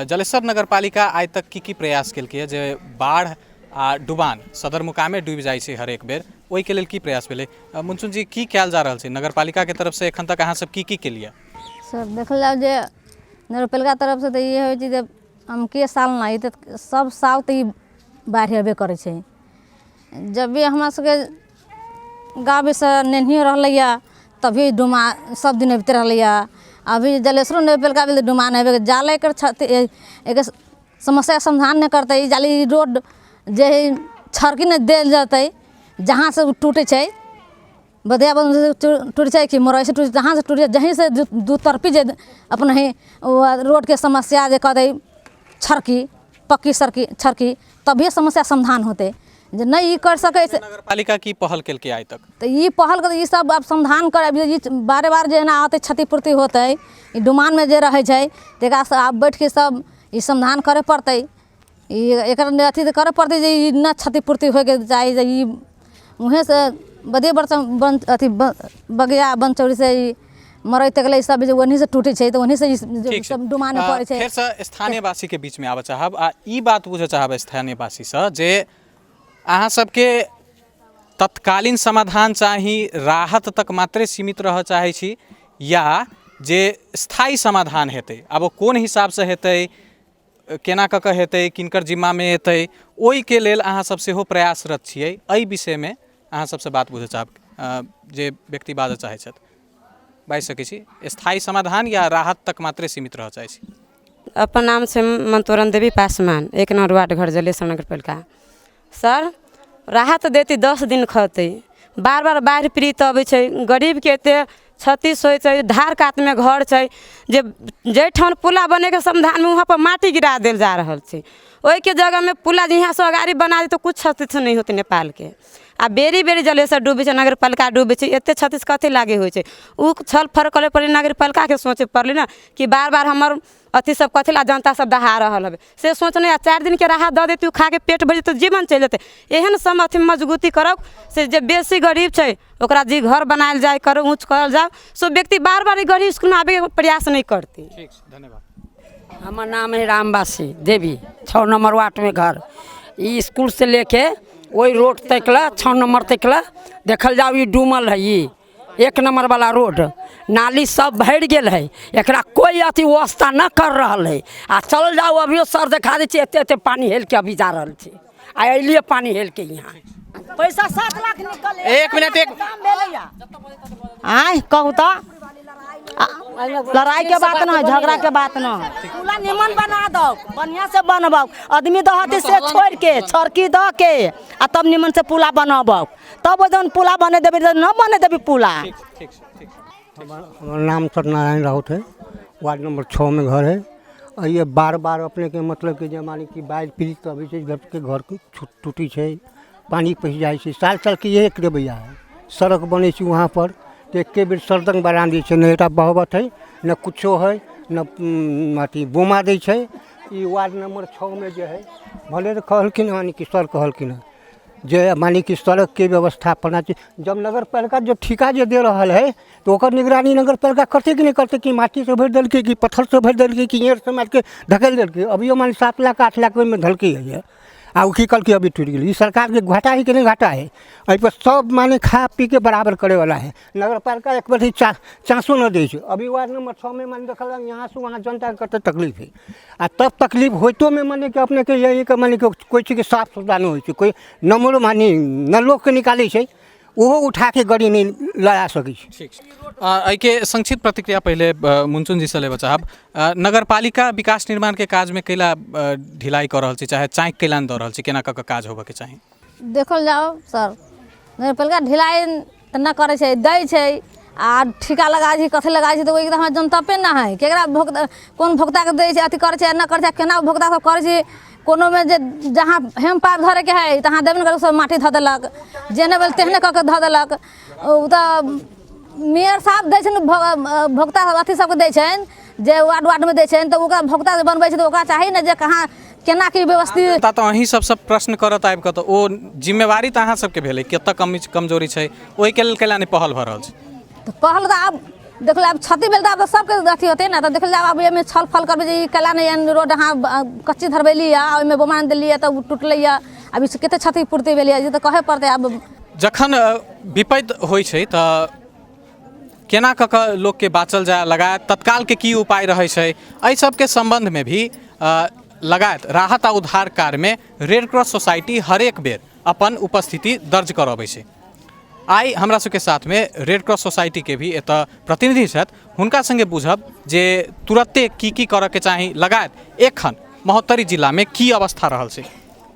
जलेश्वर नगरपालिका आइ तक की की प्रयास केलकै जे बाढ़ि आ डुबान सदरमुकामे डूबि जाइ छै हरेक बेर, ओहिके लेल की प्रयास भेलै? मुनचुन जी, की कयल जा रहल छै नगरपालिकाके तरफसँ एखन तक अहाँ सब की की केलियै? सर देखल जाउ जे नगरपालिका तरफसँ तऽ ई होइ छै जे अमके साल नहि, तऽ सब साल तऽ ई बाढ़ि अयबे करै छै। जब भी हमरा सबके गाँवसँ नहियो रहलैए तभी डुमा सब दिन अबिते रहलैए। अभी जलेसरो नगरपालिका भेल तऽ डुमान अयबे जाल एकर क्षति एकर समस्या समाधान नहि करतै। ई जाली रोड जे हइ छड़की नहि देल जेतै, जहाँसँ ओ टूटै छै बदिया बन से टूटि छै कि मरैसँ टूटि जहाँसँ टूटि जहीँसँ दू तरफी जे अपना ही रोडके समस्या जे कहतै छड़की पक्की सड़की छड़की तभिए समस्या समाधान होतै। जे नहि ई करि सकै छै। नगरपालिका की पहल केलकै आइ तक? तऽ ई पहल ई सब आब समाधान कर, ई बारे बार जे एना होतै क्षतिपूर्ति होतै, ई डुमानमे जे रहै छै तकरासँ आब बैठके सब ई समाधान करऽ पड़तै। ई एकर अथी तऽ करऽ पड़तै जे ई नहि क्षतिपूर्ति होइके चाही, जे ई वहेँसँ बदिये बन अथी बगिया बनचौरीसँ ई मरै तक ले सब जे ओन्हीसँ टूटै छै तऽ ओन्हीसँ ई सब डुमानमे पड़ै छै। फेरसँ स्थानीयवासीके बीचमे आबऽ चाहब आ ई बात बुझऽ चाहब स्थानीयवासीसँ जे अहाँ सबके तत्कालीन समाधान चाही, राहत तक मात्रे सीमित रहऽ चाहै छी, या जे स्थायी समाधान हेतै, आब ओ कोन हिसाबसँ हेतै, केना कऽ कऽ हेतै, किनकर जिम्मामे एतै, ओहिके लेल अहाँ सब सेहो प्रयासरत छियै? एहि विषयमे अहाँ सबसँ बात बुझऽ चाहब, जे व्यक्ति बाजऽ चाहै छथि बाजि सकै छी। स्थायी समाधान या राहत तक मात्रे सीमित रहऽ चाहै छी? अपन नाम छै मंतोरन देवी पासवान, 1 नम्बर वार्ड घर जलेश्वर नगरपालिका। सर राहत देती 10 दिन खतै, बार बार बाढ़ि पीड़ित अबै छै, गरीबके एते क्षति होइ छै, धार कातमे घर छै, जे जाहिठाम पुला बनैके समाधानमे वहाँपर माटि गिरा देल जा रहल छै, ओहिके जगहमे पुला जे यहाँसँ अगाड़ी बना देतै कुछ क्षति नहि होतै नेपालके। आ बेरी बेरी जलेसर डूबै छै, नगरपालिका डूबै छै, एते क्षति कथी लागी होइ छै? ओ छल फर करे पड़लै, नगरपालिकाके सोचै पड़लै ने कि बार बार हमर अथी सब कथी ला जनता सब दहा रहल हवे, से सोचने। आ 4 दिनके राहत दऽ देतै, ओ खाके पेट भरि जेतै, जीवन चलि जेतै। एहन सब अथी मजबूती करब से जे बेसी गरीब छै ओकरा जे घर बनायल जाय, करो ऊँच करल जाय, सो व्यक्ति बार बार गरीब इसकुलमे आबैके प्रयास नहि करतै। ठीक छै, धन्यवाद। हमर नाम है रामवासी देवी, 6 नंबर वार्ड में घर। ई स्कूल से लेके वही रोड तक ला 6 नंबर तक ला देखल जाओ, ई डूमल है, ई 1 नंबर वाला रोड, नाली सब भरि गेल है, एकरा कोई अथी व्यवस्था न कर रहल है। आ चल जाओ अभियो सर देखा दै छी, एते एते पानी हेल के अभी जा रहल छी, आ अलिए पानी हेल के यहाँ पैसा 7 लाख निकल। एक मिनट, एक आय कहू तऽ लड़ाई के बात न, झगड़ा के बात न। पुला निमन बना दो, बढ़िया से बनबाओ, आदमी दहती से छोड़ के छड़की द के आ तब निमन से पुला बनाबो, तब जौन पुला बने देबी न बने देबी पुला। ठीक ठीक। हमारा नाम सत्यनारायण राउत है, वार्ड नंबर 6 में घर है। और ये बार बार अपने के मतलब कि जे माने कि बाढ़ि पीड़ित अबै छै, घर के घर टूटी छै, पानी पैसि जाइ छै। साल साल के इहे एक रवैया है। सड़क बनै छै वहाँ पर तऽ एके बेर सड़क बना दै छै, नहि एकटा बहबत है, न कुछो है, न अथी बोमा दै छै। ई वार्ड नंबर 6 में जे है, भले तऽ कहलखिन यानी कि सर कहलखिन हँ जे माने कि सड़क के व्यवस्थापना छै। जब नगर पालिका जो ठीका जे दे रहल है तऽ ओकर निगरानी नगर पालिका करतै कि नहि करतै? कि माटीसँ भरि देलकै, कि पत्थरसँ भरि देलकै, कि ईंटसँ मारिके धकेल देलकै? अभियो माने 7 लाख 8 लाख ओहिमे धलकै है, आ ओ की कहलकै अभी टूटि गेलै। ई सरकारके घाटा है कि नहि घाटा है? एहिपर सब माने खा पी के बराबर करैवला है। नगर पालिका एक बेर चांसो नहि दै छै। अभी वार्ड नंबर 6 में माने देखल यहाँ से वहाँ जनताके कते तकलीफ है। आ तब तकलीफ होइतोमे माने कि अपनेके यही के माने कि कोइ चीजके साफ सुथरा नहि होइ छै, कोइ नम्बरो माने नलोके निकालै छै, ओहो उठाके गाड़ी नहि लड़ा सकै छै। ठीक छै। एहिके संक्षिप्त प्रतिक्रिया पहिले मुनचुन जी से लेबऽ चाहब। नगरपालिका विकास निर्माणके काजमे कैला ढिलाई कऽ रहल छै, चाहे चाँकि कैला नहि दऽ रहल छै, केना कऽ कऽ काज होबऽके चाही? देखल जाओ सर, नगरपालिका ढिलाई तऽ नहि करै छै, दै छै आ ठीका लगा छै, कथी लगा छै, तऽ ओहिके तऽ हमरा जनतबे नहि है केकरा भोक्ता कोन भोक्ताके दै छै, अथी करै छै नहि करै छै, केना भोक्ता सब करै छै। कोनोमे जे जहाँ हेम पाइप धरैके है तहाँ देबे नहि करलक, सब माटी धऽ देलक, जेहने भेल तेहने कऽ के धऽ देलक। ओ तऽ मेयर साहब दै छै ने भोक्ता अथी सबके दै छनि, जे वार्ड वार्डमे दै छनि, तऽ ओकरा भोक्ता जे बनबै छै तऽ ओकरा चाही ने जे कहाँ केना की व्यवस्थित। तऽ अहीं सबसँ प्रश्न करत आबि कऽ, तऽ ओ जिम्मेवारी तऽ अहाँ सबके भेलै, कतऽ कमी कमजोरी छै, ओहिके लेल कैला नहि पहल भऽ रहल छै? तऽ पहल तऽ आब देखल आब क्षति भेल तऽ आब तऽ सबके अथी होतै ने। तऽ देखल जाउ आब एहिमे छल फल करबै जे ई कैला नहि एहन रोड अहाँ कच्ची धरबेली यऽ, ओहिमे बोमान देलियै तऽ ओ टुटलै यऽ, आब ई कते क्षतिपूर्ति भेलै जे तऽ कहै पड़तै आब। जखन विपत्ति होइ छै तऽ केना कऽ कऽ लोकके बाँचल जाय, लगायत तत्कालके की उपाय रहै छै, एहि सबके सम्बन्धमे भी लगायत राहत आ उद्धार कार्यमे रेड क्रॉस सोसाइटी हरेक बेर अपन उपस्थिति दर्ज करबै छै। आइ हमरा सबके साथमे रेड क्रॉस सोसाइटीके भी एतऽ प्रतिनिधि छथि, हुनका सङ्गे बुझब जे तुरते की की करऽके चाही, लगायत एखन महोत्तरी जिलामे की अवस्था रहल छै।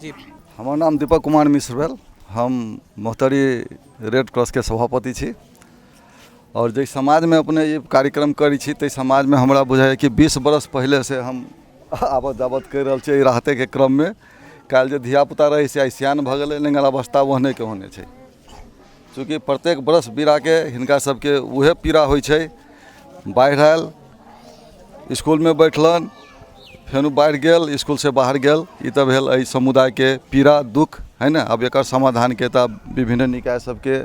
जी, हमर नाम दीपक कुमार मिश्र भेल, हम महोत्तरी रेड क्रॉसके सभापति छी आओर जाहि समाजमे अपने ई कार्यक्रम करै छी ताहि समाजमे हमरा बुझाइए कि 20 बरस पहिलेसँ हम आबत जाबत करि रहल छी एहि राहतेके क्रममे। काल्हि जे धियापुता रहै से आइ सिआन भऽ गेलै, लेकिन अवस्था ओहनेके ओहने छै। चूँकि प्रत्येक बरस बीराके हिनका सबके उएह पीड़ा होइ छै। बाढ़ि आयल, इसकुलमे बैठलनि, फेनो बाढ़ि गेल, इसकुलसँ बाहर गेल। ई तऽ भेल एहि समुदायके पीड़ा दुःख है ने। आब एकर समाधानके तऽ विभिन्न निकाय सबके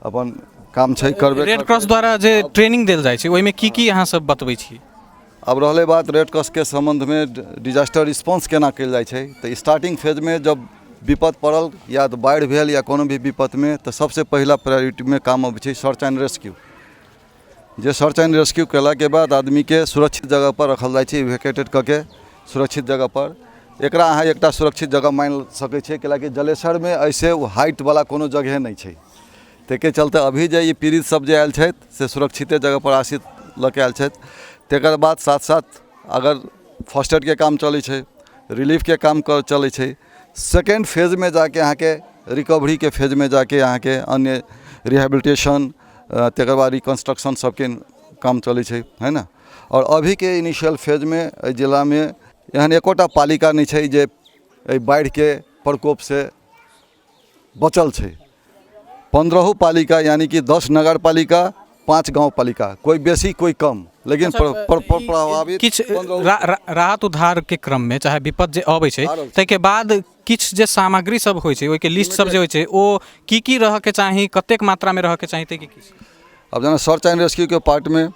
अपन काम छै, करबे। रेड क्रॉस द्वारा जे ट्रेनिंग देल जाइ छै ओहिमे की की अहाँ सब बतबै छी? आब रहलै बात रेड क्रॉसके सम्बन्धमे डिजास्टर रिस्पॉन्स केना कयल जाइ छै, तऽ स्टार्टिंग फेजमे जब विपद पड़ल या तऽ बाढ़ि भेल या कोनो भी विपदमे, तऽ सबसँ पहिला प्रायोरिटीमे काम अबै छै सर्च एंड रेस्क्यू। जे सर्च एंड रेस्क्यू कयलाके बाद आदमीके सुरक्षित जगहपर रखल जाइ छै, इवेकेटेड कऽ के सुरक्षित जगहपर। एकरा अहाँ एकटा सुरक्षित जगह मानि सकै छियै, कैलाकि जलेसरमे एहिसँ हाइटवला कोनो जगहे नहि छै। ताहिके चलते अभी जे ई पीड़ित सब जे आयल छथि से सुरक्षिते जगहपर आश्रित लऽ के आयल छथि। तकर बाद साथ साथ अगर फर्स्ट एडके काम चलै छै, रिलीफके काम चलै छै, सेकेण्ड फेजमे जाके अहाँके रिकवरीके फेजमे जाके अहाँके अन्य रिहेबिलिटेशन, तकर बाद रिकन्स्ट्रक्शन सबके काम चलै छै, है ने। आओर अभीके इनिशियल फेजमे एहि जिलामे एहन एकोटा पालिका नहि छै जे एहि बाढ़िके प्रकोपसँ बचल छै। 15 पालिका यानी कि 10 नगर पालिका, 5 गाँव पालिका, कोइ बेसी कोइ कम, लेकिन प्रभावित किछु राहत उद्धारके क्रममे चाहे विपद जे अबै छै ताहिके बाद किछु जे सामग्री सब होइ छै ओहिके लिस्ट सब जे होइ छै ओ की की रहऽके चाही, कतेक मात्रामे रहऽके चाही, ताहिके की? आब जेना सर्च एंड रेस्क्यूके पार्टमे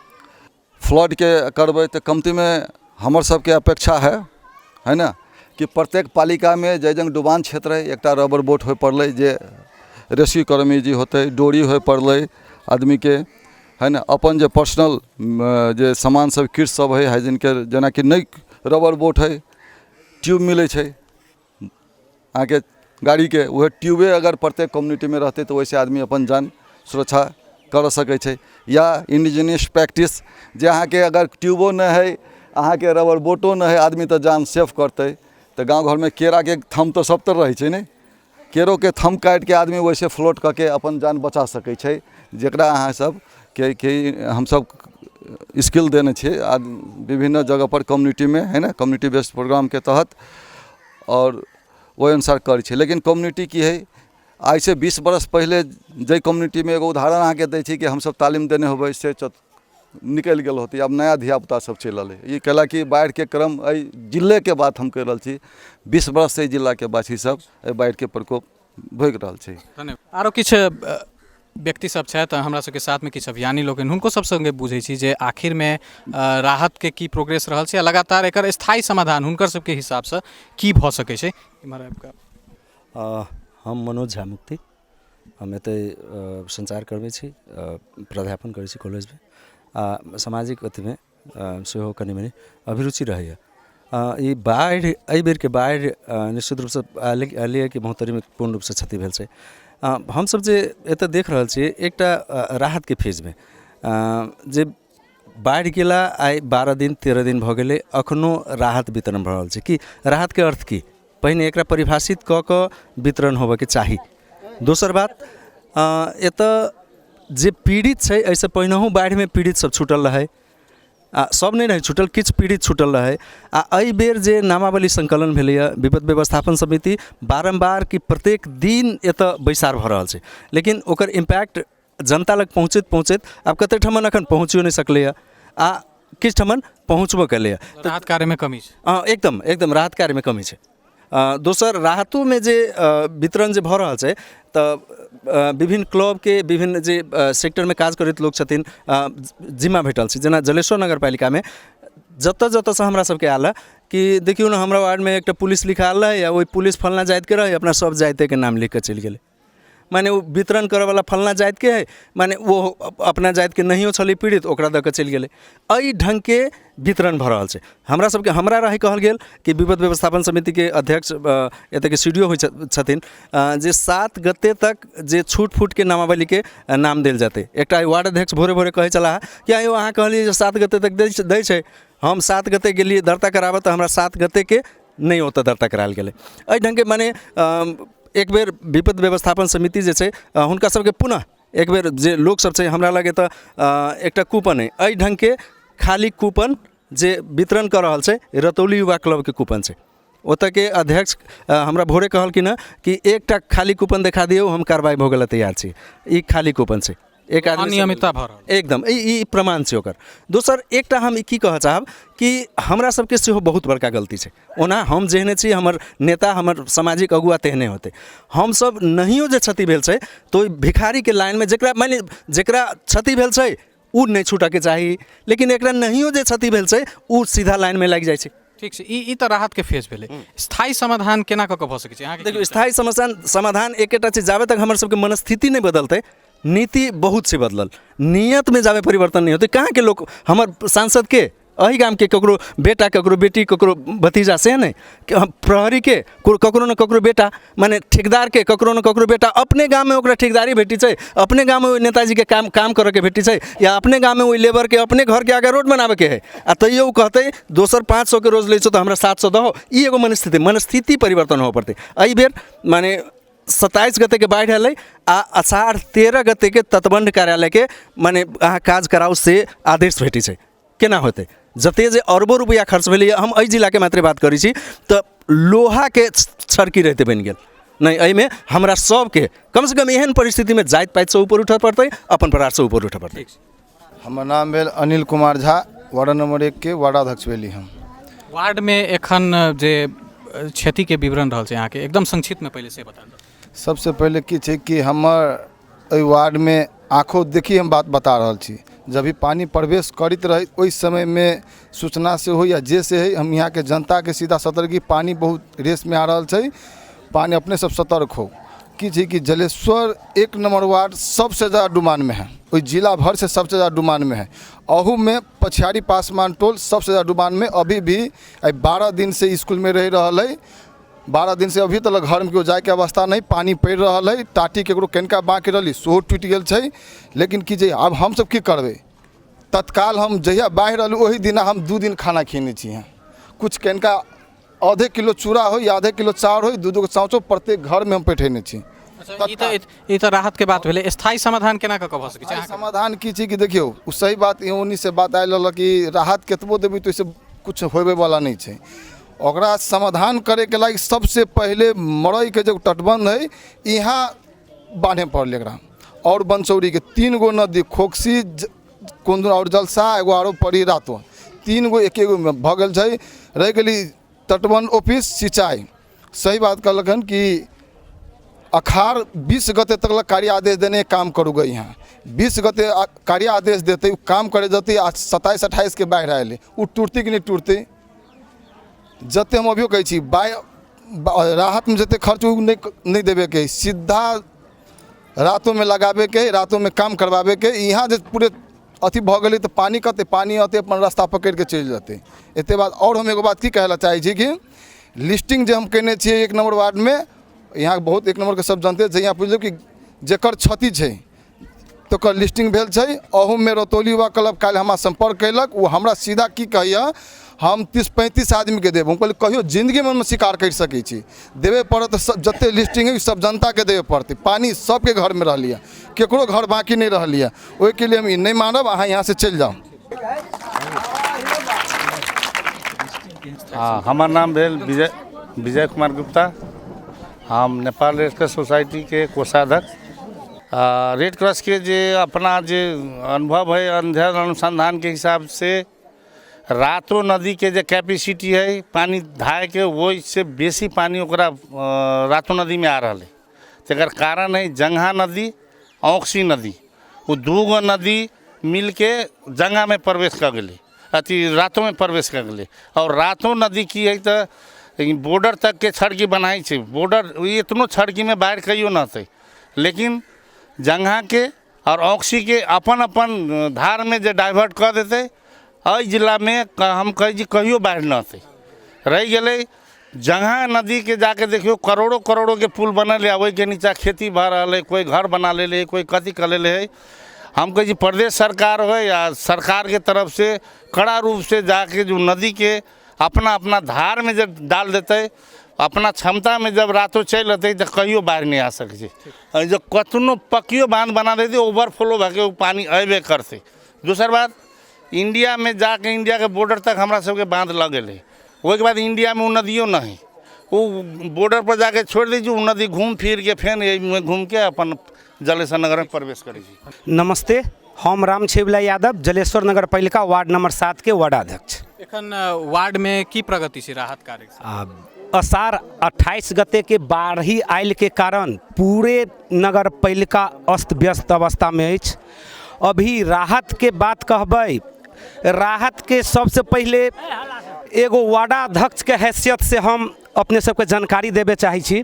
फ्लडके करबै तऽ कमतीमे हमर सबके अपेक्षा है, है ने, कि प्रत्येक पालिकामे जाहि जग डुबान क्षेत्र हइ एकटा रबर बोट होइ पड़लै जे रेस्क्यू करैमे इजी होतै, डोरी होइ पड़लै आदमीके, है ने। अपन जे पर्सनल जे सामान सब किट सब हइ हाइजीनके, जेनाकि नहि रबर बोट हइ, ट्यूब मिलै छै अहाँके गाड़ीके, उएह ट्यूबे अगर प्रत्येक कम्युनिटीमे रहतै तऽ ओहिसँ आदमी अपन जान सुरक्षा कऽ सकै छै। या इंडिजीनियस प्रैक्टिस जे अहाँके अगर ट्यूबो नहि हइ, अहाँके रबर बोटो नहि हइ, आदमी तऽ जान सेफ करतै। तऽ गाँव घरमे केराके थम तऽ सभतर रहै छै ने, केरोके थम काटिके आदमी ओहिसँ फ्लोट कऽ के अपन जान बचा सकै छै, जकरा अहाँ सबके कि हमसब स्किल देने छियै आ विभिन्न जगहपर कम्युनिटीमे, है ने, कम्युनिटी बेस्ड प्रोग्रामके तहत आओर ओहि अनुसार करै छै। लेकिन कम्युनिटी की हइ, आइसँ 20 बरस पहिले जाहि कम्युनिटीमे, एगो उदाहरण अहाँके दै छी कि हमसब तालीम देने होबै से निकलि गेल होतै, आब नया धियापुता सब चलि रहलै। ई कैलाकि बाढ़िके क्रम एहि जिलेके बात हम कहि रहल छी, 20 बरससँ एहि जिलाके वासी सब एहि बाढ़िके प्रकोप भोगि रहल छै। धन्यवाद। आरो किछु व्यक्ति सब छथि हमरा सबके साथमे, किछु अभियानी लोकनि, हुनको सब सङ्गे बुझै छी जे आखिरमे राहतके की प्रोग्रेस रहल छै आ लगातार एकर स्थायी समाधान हुनकर सबके हिसाबसँ की भऽ सकै छै। इम्हर आबि कऽ हम मनोज झा मुक्ति, हम एतै सञ्चारकर्मी छी, प्राध्यापन करै छी कॉलेजमे आ सामाजिक अथीमे सेहो कनि मनि अभिरुचि रहैए। ई बाढ़ि, एहि बेरके बाढ़ि निश्चित रूपसँ आयल कि महोत्तरीमे पूर्ण रूपसँ क्षति भेल छै। हमसभ जे एतऽ देख रहल छियै एकटा राहतके फेजमे जे बाढ़ि गेला आइ 12 दिन 13 दिन भऽ गेलै, एखनो राहत वितरण भऽ रहल छै। कि राहतके अर्थ की, पहिने एकरा परिभाषित कऽ कऽ वितरण होबऽके चाही। दोसर बात, एतऽ जे पीड़ित छै, एहिसँ पहिनहु बाढ़िमे पीड़ित सब छुटल रहै, आ सब नहि रहै छुटल, किछु पीड़ित छुटल रहै। आ एहिबेर जे नामावली सङ्कलन भेलैए, विपद व्यवस्थापन समिति बारम्बार कि प्रत्येक दिन एतऽ बैसार भऽ रहल छै, लेकिन ओकर इम्पैक्ट जनता लग पहुँचैत पहुँचैत आब कतेक ठमन एखन पहुँचियो नहि सकलैए आ किछु ठमन पहुँचबो केलैए। राहत कार्यमे कमी छै। हँ, एकदम एकदम राहत कार्यमे कमी छै। दोसर, राहतोमे जे वितरण जे भऽ रहल छै तऽ विभिन्न क्लबके विभिन्न जे सेक्टरमे काज करैत लोक छथिन जिम्मा भेटल छै। जेना जलेश्वर नगरपालिकामे जतऽ जतऽसँ हमरा सबके आयल हँ कि देखियौ ने हमरा वार्डमे एकटा पुलिस लिखायल रहै आ ओहि पुलिस फलना जातिके रहै, अपना सब जातिके नाम लिखिकऽ चलि गेलै। माने ओ वितरण करऽवला फलना जातिके हइ, माने ओ अपना जातिके नहियो छलै पीड़ित, ओकरा दऽ कऽ चलि गेलै। एहि ढङ्गके वितरण भऽ रहल छै। हमरा सबके हमरा रहै कहल गेल कि विपद व्यवस्थापन समितिके अध्यक्ष एतऽके सी डी ओ होइ छथिन जे 7 गते तक जे छूट फूटके नामावलीके नाम देल जेतै। एकटा वार्ड अध्यक्ष भोरे भोरे कहै छलाह कि आँय यौ अहाँ कहलियै जे 7 गते तक दै छै, हम 7 गते गेलियै दर्ता कराबऽ तऽ हमरा 7 गतेके नहि ओतऽ दर्ता करायल गेलै। एहि ढङ्गके माने एक बेर विपद व्यवस्थापन समिति जे छै हुनका सबके पुनः एक बेर जे लोकसब छै, हमरा लग एतऽ एकटा कूपन अइ, एहि ढङ्गके खाली कूपन जे वितरण कऽ रहल छै, रतौली युवा क्लबके कूपन छै। ओतऽके अध्यक्ष हमरा भोरे कहलखिन हँ कि एकटा खाली कूपन देखा दियौ, हम कार्रवाइ भऽ गेल तैयार छी। ई खाली कूपन छै, एक आदमी अनियमितता भऽ रहल एकदम ई प्रमाण छै ओकर। दोसर एकटा हम ई की कहऽ चाहब कि हमरा सबके सेहो बहुत बड़का गलती छै। ओना हम जेहने छी, हमर नेता, हमर सामाजिक अगुआ तेहने होतै। हमसब नहियो जे क्षति भेल छै तऽ ओहि भिखारीके लाइनमे जकरा मानि लिअ जकरा क्षति भेल छै ओ नहि छूटऽके चाही, लेकिन एकरा नहियो जे क्षति भेल छै ओ सीधा लाइनमे लागि जाइ छै। ठीक छै, ई तऽ राहतके फेज भेलै। स्थायी समाधान केना कऽ कऽ भऽ सकै छै अहाँके? देखियौ, स्थायी समाधान एकेटा छै, जाबे तक हमर सबके मनस्थिति नहि बदलतै, नीति बहुत छै बदलल, नियतमे जाबे परिवर्तन नहि होतै। कहाँके लोक हमर सांसदके एहि गामके ककरो बेटा, ककरो बेटी, ककरो भतीजा से नहि, प्रहरीके ककरो ने ककरो बेटा, मने ठेकेदारके ककरो ने ककरो बेटा, अपने गाममे ओकरा ठेकेदारी भेटै छै, अपने गाममे ओहि नेताजीके काम करऽके भेटै छै, या अपने गाममे ओहि लेबरके अपने घरके आगे रोड बनाबऽके हइ, आ तैयो ओ कहतै दोसर 500के रोज लै छौ तऽ हमरा 700 दहो। ई एगो मनस्थिति परिवर्तन होबऽ पड़तै। एहि बेर मने 27 गतेके बाढ़ि एलै आ अषाढ़ 13 गतेके तटबन्ध कार्यालयके मने अहाँ काज कराउ से आदेश भेटै छै। केना होतै? जते जे अरबो रुपैआ खर्च भेलैए, हम एहि जिलाके मात्रे बात करै छी, तऽ लोहाके छड़की रहिते बनि गेल नहि। एहिमे हमरा सबके कमसँ कम एहन परिस्थितिमे जाति पातिसँ ऊपर उठऽ पड़तै, अपन परारसँ ऊपर उठऽ पड़तै। हमर नाम भेल अनिल कुमार झा, वार्ड नंबर 1 के वार्डाध्यक्ष भेली हम। वार्डमे एखन जे क्षतिके विवरण रहल छै अहाँके एकदम संक्षिप्तमे पहिले से बता दिअ। सबसँ पहिले की छै कि हमर एहि वार्डमे आँखो देखी हम बात बता रहल छी, जब भी पानि प्रवेश करैत रहै ओहि समयमे सूचना से होइ या जे से होइ, हम यहाँके जनताके सीधा सतर्की, पानि बहुत रेसमे आ रहल छै, पानि अपने सब सतर्क हो। की छै कि जलेश्वर 1 नंबर वार्ड सबसे ज़्यादा डुबानमे है, ओहि जिला भरसँ सबसे ज़्यादा डुबानमे है। अहूमे पछियारी पासवान टोल सबसे ज़्यादा डुबानमे, अभी भी आइ 12 दिनसँ इसकुलमे रहि रहल है, 12 दिन से अभी तक घरमे केओ जाइके अवस्था नहि, पानि पड़ि रहल है, टाटी ककरो कनिका बाँकी रहलै सेहो टूटि गेल छै। लेकिन की जे आब हमसब की करबै? तत्काल हम जहिया बाढ़ि रहलै ओहि दिना हम 2 दिन खाना खेने छी। हम किछु कनिका आधे किलो चूड़ा होइ या आधे किलो चाउर होइ, 2-2 गो चाउचो प्रत्येक घरमे हम पठेने छी। ई तऽ राहतके बात भेलै, स्थायी समाधान केना कऽ कऽ भऽ सकै छै? समाधान की छै कि देखियौ, ओ सही बात ओन्नीसँ बात आयल रहल कि राहत कतबो देबै तऽ ओहिसँ किछु होबेवला नहि छै। ओकरा समाधान करैके लागि सबसे पहिले मरैके जे तटबंध है यहाँ बान्हे पड़लै एकरा, आओर बनचौरीके 3 गो नदी खोकसी कोन आओर जलसा एगो आरो पड़ी रातो, 3 गो एक एगो भऽ गेल छै। रहि गेली तटबंध ऑफिस सिंचाई, सही बात कहलक हन कि अखाड़ 20 गते तक लग कार्य आदेश देने काम करू गई यहाँ 20 गते कार्य आदेश देते काम करे जते, आ 27-28 के बाढ़ि आयल ओ टूटती कि नहि टूटती? जते हम अभियो कहै छी राहतमे जते खर्च ओ नहि देबेके, सीधा रातोमे लगाबेके, रातोमे काम करवाबेके। यहाँ जे पूरे अथी भऽ गेलै तऽ पानि कते पानि अतै अपन रास्ता पकड़िके चलि जेतै। एते बात। आओर हम एगो बात की कहै लए चाहै छी कि लिस्टिंग जे हम कयने छियै 1 नम्बर वार्डमे, यहाँ बहुत 1 नम्बरके सब जनते छै, यहाँ बुझियौ कि जकर क्षति छै तकर लिस्टिंग भेल छै। अहूमे रतौली युवा क्लब काल्हि हमरा सम्पर्क कयलक, ओ हमरा सीधा की कहैए हम 30-35 आदमीके देब। हम कहलियै कहियो जिन्दगीमे हम स्वीकार करि सकै छी, देबे पड़त, जते लिस्टिंग है सब जनताके देबे पड़तै। पानि सबके घरमे रहलियै, केकरो घर बाँकी नहि रहलियै, ओहिके लिए हम ई नहि मानब, अहाँ यहाँसँ चलि जाउ। हमर नाम भेल विजय कुमार गुप्ता, हम नेपाल रेड क्रॉस सोसाइटीके कोषाध्यक्ष। रेड क्रॉस के जे अपना जे अनुभव है, अध्ययन अनुसंधान के हिसाब से रातो नदी के जे कैपेसिटी है पानी धाय के, ओहिसँ बेसी पानी ओकरा रातो नदीमे आ रहल है। तकर कारण है जंघा नदी, औक्सी नदी, ओ 2 गो नदी मिलके जंघामे प्रवेश कऽ गेलै, अथी रातोमे प्रवेश कऽ गेलै। आओर रातो नदी की है तऽ बॉर्डर तकके छड़की बनाइ छै, बॉर्डर एतनो छड़कीमे बाढ़ि कहियो नहि अतै, लेकिन जंघाके आओर औक्सीके अपन अपन धारमे जे डाइवर्ट कऽ देतै, एहि जिलामे हम कहै छी कहियो बाढ़ि नहि अतै। रहि गेलै जंघा नदीके जाके देखियौ करोड़ों करोड़ोंके पुल बनल है, ओहिके नीचा खेती भऽ रहल है, कोइ घर बना लेले है, कोइ कथी कऽ लेले है। हम कहै छी प्रदेश सरकार होइ या सरकारके तरफसँ कड़ा रूपसँ जाके जो नदीके अपना अपना धारमे जे डाल देतै, अपना क्षमतामे जब रातो चलि अतै तऽ कहियो बाढ़ि नहि आ सकै छै। जब कतनो पक्कियो बांध बना देतै, ओवरफ्लो भऽ के ओ पानि अयबे करतै। दोसर बात, इंडियामे जाके इंडियाके बॉर्डर तक हमरा सबके बांध लग गेलै। ओहिके बाद इंडियामे ओ नदियो नहि, ओ बॉर्डर पर जाके छोड़ि दै छै। ओ नदी घूम फिर के फेर एहिमे घूमके अपन जलेश्वर नगरमे प्रवेश करै छै। नमस्ते, हम राम छेबला यादव, जलेश्वर नगर पालिका वार्ड नंबर 7 के वार्डाध्यक्ष। एखन वार्डमे की प्रगति छै राहत कार्य? अषाढ़ 28 गते के बाढ़ि आयल के कारण पूरे नगर पालिका अस्त व्यस्त अवस्थामे अछि। अभी राहत के बात कहबै, राहत के सबसे पहिले एगो वार्डाध्यक्ष के हैसियत से हम अपने सबके जानकारी देबे चाहै छी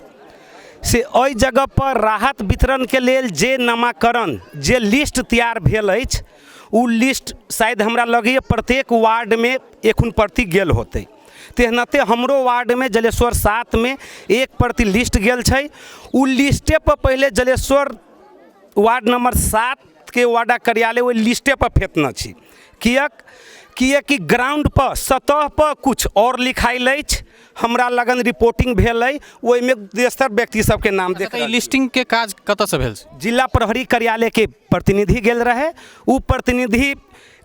से एहि जगह पर राहत वितरण के लेल जे नामाकरण जे लिस्ट तैयार भेल अछि, ओ लिस्ट शायद हमरा लगैए प्रत्येक वार्डमे एखन प्रति गेल होतै। तेहनते हमरो वार्डमे जलेश्वर 7मे एक प्रति लिस्ट गेल छै। ओ लिस्टे पर पहिले जलेश्वर वार्ड नंबर 7 के वार्डा कार्यालय ओहि लिस्टे पर फेकने छी। किएक कि ग्राउंड पर सतह पर कुछ और लिखाइल अछि। हमरा लगन रिपोर्टिंग भेल अइ, ओहिमे दोसर व्यक्ति सबके नाम देख। तऽ ई लिस्टिंगके काज कतऽसँ भेल छै? जिला प्रहरी कार्यालयके प्रतिनिधि गेल रहै। ओ प्रतिनिधि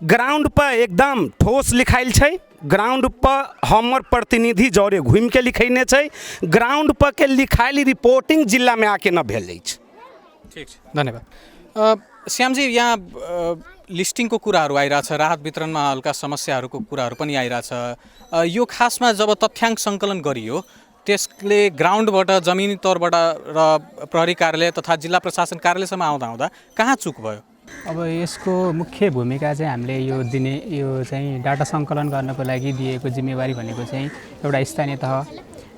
ग्राउंड पर एकदम ठोस लिखाइल छै। ग्राउंड पर हमर प्रतिनिधि जरे घुमिके लिखैने छै। ग्राउंड पर के लिखाइल रिपोर्टिंग जिलामे आके न भेल अछि। ठिक छै, धन्यवाद। श्यामजी, यहाँ लिस्टिङको कुराहरू आइरहेछ, राहत वितरणमा हल्का समस्याहरूको कुराहरू पनि आइरहेछ। यो खासमा जब तथ्याङ्क सङ्कलन गरियो, त्यसले ग्राउन्डबाट जमिनी तौरबाट र प्रहरी कार्यालय तथा जिल्ला प्रशासन कार्यालयसम्म आउँदा आउँदा कहाँ चुक भयो? अब यसको मुख्य भूमिका चाहिँ हामीले यो दिने यो चाहिँ डाटा सङ्कलन गर्नको लागि दिएको जिम्मेवारी भनेको चाहिँ एउटा स्थानीय तह,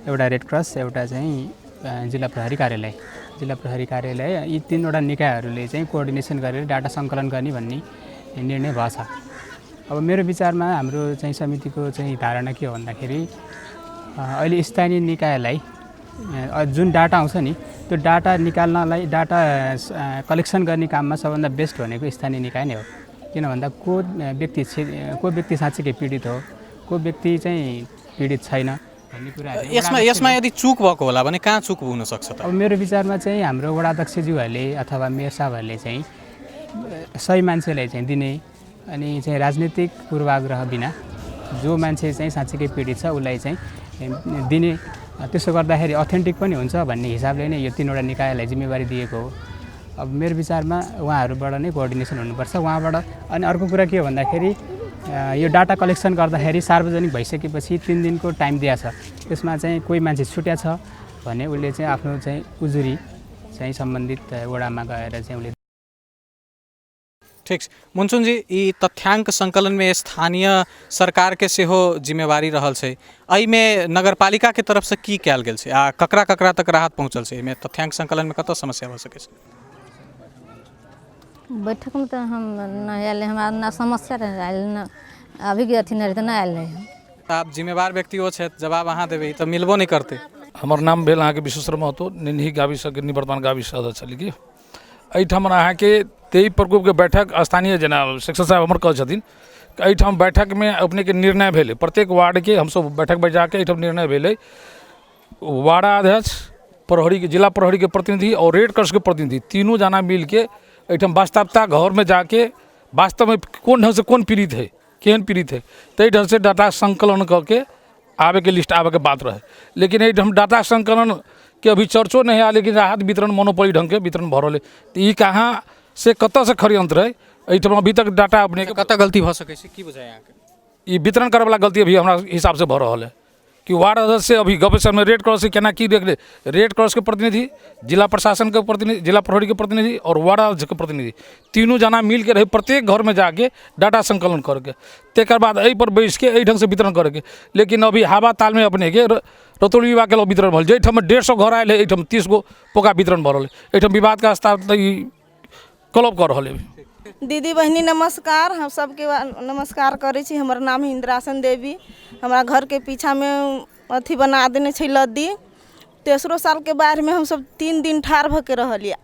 एउटा रेड क्रस, एउटा चाहिँ जिल्ला प्रहरी कार्यालय। जिल्ला प्रहरी कार्यालय, यी तिनवटा निकायहरूले चाहिँ कोअर्डिनेसन गरेर डाटा सङ्कलन गर्ने भन्ने निर्णय भएछ। अब मेरो विचारमा हाम्रो चाहिँ समितिको चाहिँ धारणा के हो भन्दाखेरि अहिले स्थानीय निकायलाई जुन डाटा आउँछ नि, त्यो डाटा निकाल्नलाई डाटा कलेक्सन गर्ने काममा सबभन्दा बेस्ट भनेको स्थानीय निकाय नै हो। किन भन्दा को व्यक्ति साँच्चीकै पीडित हो, को व्यक्ति चाहिँ पीडित छैन भन्ने कुराहरू यसमा यसमा यदि चुक भएको होला भने कहाँ चुक हुनसक्छ त? अब मेरो विचारमा चाहिँ हाम्रो वडा अध्यक्षज्यूहरूले अथवा मेयर साहबहरूले चाहिँ सही मान्छेलाई चाहिँ दिने अनि चाहिँ राजनीतिक पूर्वाग्रह बिना जो मान्छे चाहिँ साँच्चीकै पीडित छ उसलाई चाहिँ दिने, त्यसो गर्दाखेरि अथेन्टिक पनि हुन्छ भन्ने हिसाबले नै यो तिनवटा निकायलाई जिम्मेवारी दिएको हो। अब मेरो विचारमा उहाँहरूबाट नै कोअर्डिनेसन हुनुपर्छ उहाँबाट। अनि अर्को कुरा के हो भन्दाखेरि यो डाटा कलेक्सन गर्दाखेरि सार्वजनिक भइसकेपछि 3 दिनको टाइम दिएको छ, त्यसमा चाहिँ कोही मान्छे छुट्या छ भने उसले चाहिँ आफ्नो चाहिँ उजुरी चाहिँ सम्बन्धित वडामा गएर चाहिँ उसले। ठीक छै मुनचुनजी, ई तथ्याङ्क सङ्कलनमे स्थानीय सरकारके सेहो जिम्मेवारी रहल छै। एहिमे नगरपालिकाके तरफसँ की कयल गेल छै आ ककरा ककरा तक राहत पहुँचल छै? एहिमे तथ्याङ्क सङ्कलनमे कतऽ समस्या भऽ सकै छै? बैठकमे तऽ हम नहि आयल, हमरा नहि समस्या रहै आयल नहि, अभीके अथी नहि रहै तऽ नहि आयल रहै। आब जिम्मेवार व्यक्ति ओ छथि, जवाब अहाँ देबै तऽ मिलबो नहि करतै। हमर नाम भेल अहाँके विश्वेश्वर महतो, निन्ही गाविसके निवर्तमान गाविस सदस्य छली। कि एहिठाम अहाँके 23 प्रकोपके बैठक स्थानीय जेना शिक्षक साहब हमर कहै छथिन, एहिठाम बैठकमे अपनेके निर्णय भेलै। प्रत्येक वार्डके हमसब बैठक बैसाके एहिठाम निर्णय भेलै। वार्डाध्यक्ष, प्रहरीके जिला प्रहरीके प्रतिनिधि आओर रेड क्रॉसके प्रतिनिधि तीनू जना मिलके एहिठाम वास्तवता घरमे जाके वास्तवमे कोन ढङ्गसँ कोन पीड़ित हइ, केहन पीड़ित हइ, ताहि ढङ्गसँ डाटा सङ्कलन कऽ के आबैके लिस्ट आबैके बात रहै। लेकिन एहिठाम डाटा सङ्कलनके अभी चर्चो नहि है, लेकिन राहत वितरण मोनोपोली ढङ्गके वितरण भऽ रहल है। तऽ ई कहाँ से कतऽसँ षड्यंत्र है? एहिठाम अभी तक डाटा अपनेके कतऽ गलती भऽ सकै छै, की बुझाइ अहाँके? ई वितरण करैवला गलती अभी हमरा हिसाबसँ भऽ रहल है कि वार्ड अध्यक्ष से अभी गपशपमे रेड क्रॉस से केना की देखले। रेड क्रॉसके प्रतिनिधि, जिला प्रशासनके प्रतिनिधि, जिला प्रहरीके प्रतिनिधि आओर वार्ड अध्यक्षके प्रतिनिधि तीनू जना मिलके रहै प्रत्येक घरमे जाके डाटा सङ्कलन करके, तकर बाद एहिपर बैसिके एहि ढङ्गसँ वितरण करैके। लेकिन अभी हवा तालमे अपनेके रतौली विभागके लोग वितरण भऽ जाहिठाम 150 घर आयल है, एहिठाम 30 गो पोका वितरण भऽ रहल है। एहिठाम विवादके स्थान ई क्लब कऽ रहल है। दीदी बहिनी नमस्कार, हम सबके नमस्कार करै छी। हमर नाम इंद्रासन देवी। हमरा घरके पीछामे अथी बना देने छै लद्दी। तेसरो सालके बाढ़िमे हमसब 3 दिन ठाढ़ भऽ के रहलियै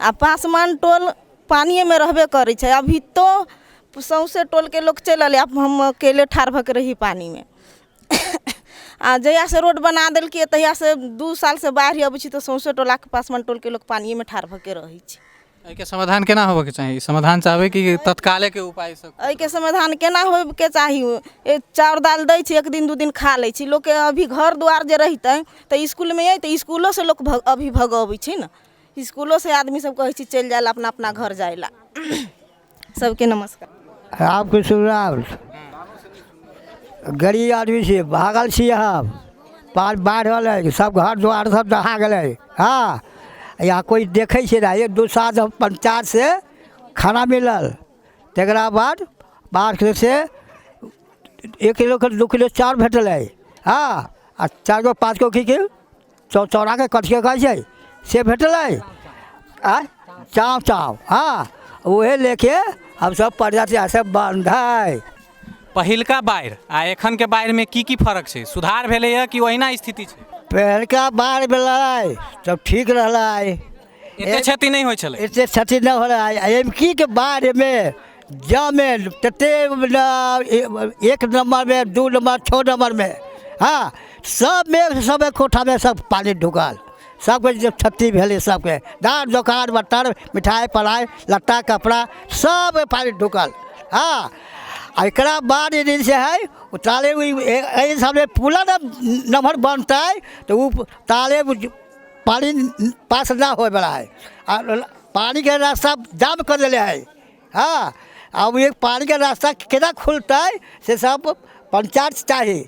आ पासमान टोल पानिएमे रहबे करै छै। अभी तो सौँसे टोलके लोक चलि अयलै, आब हम अकेले ठाढ़ भऽ के रही पानिमे। आ जहियासँ रोड बना देलकै तहियासँ 2 सालसँ बाढ़ि अबै छै तऽ सौँसे टोलाके पासमान टोलके लोक पानिएमे ठाढ़ भऽ के रहै छै। एहिके समाधान केना होबऽके चाही? समाधान चाहबै कि तत्कालेके उपाय सब? एहिके समाधान केना होबऽके चाही? चाउर दालि दै छै, 1 दिन 2 दिन खा लै छै लोकके। अभी घर दुआर जे रहितै तऽ इसकुलमे अइ तऽ इसकुलोसँ लोक अभी भगबै छै ने, इसकुलोसँ आदमी सब कहै छै चलि जाइ लए, अपना अपना घर जाइ लए। सबके नमस्कार। रामकृष्ण राम, गरीब आदमी छी, भागल छी हम, बाढ़ि होलै, सब घर द्वार सब दहा गेलै। हँ, यहाँ कोइ देखै छै नहि। 1-2 साल पंचायत से खाना मिलल, तकरा बाद बाढ़ से 1 किलो 2 किलो चाउर भेटलै। हँ, आ 4 गो 5 गो की की चौराके कथिके कहै छै से भेटलै। आ चाव चाव, हँ, उहे लेके हमसब प्रजा से बन्धै। पहिलका बाढ़ि आ एखन के बाढ़ि में की की फर्क छै? सुधार भेलैया कि ओहिना स्थिति छै? पहिलका बाढ़ि भेलै तब ठीक रहलै, एते क्षति नहि होइ छलै, एते क्षति नहि होलै। एमकी के बाढ़िमे जामे तते 1 नंबर में 2 नंबर 6 नंबर में, हाँ, सब में सब कोठा में सब पानी ढुकल, सबके जब क्षति भेलै सबके, दाल दोकान बर्तन मिठाई पढ़ाई लत्ता कपड़ा सब पानी ढुकल। हाँ, आ एकरा बाद जे से है ओ ताले एहि हिसाबे पुला नम्हर बनतै तऽ ओ ताले पानी पास ना होइवला है। आ पानीके रास्ता जाम कर देले है। हाँ, अब एक पानीके रास्ता केना खुलतै से सब पंचायत चाही।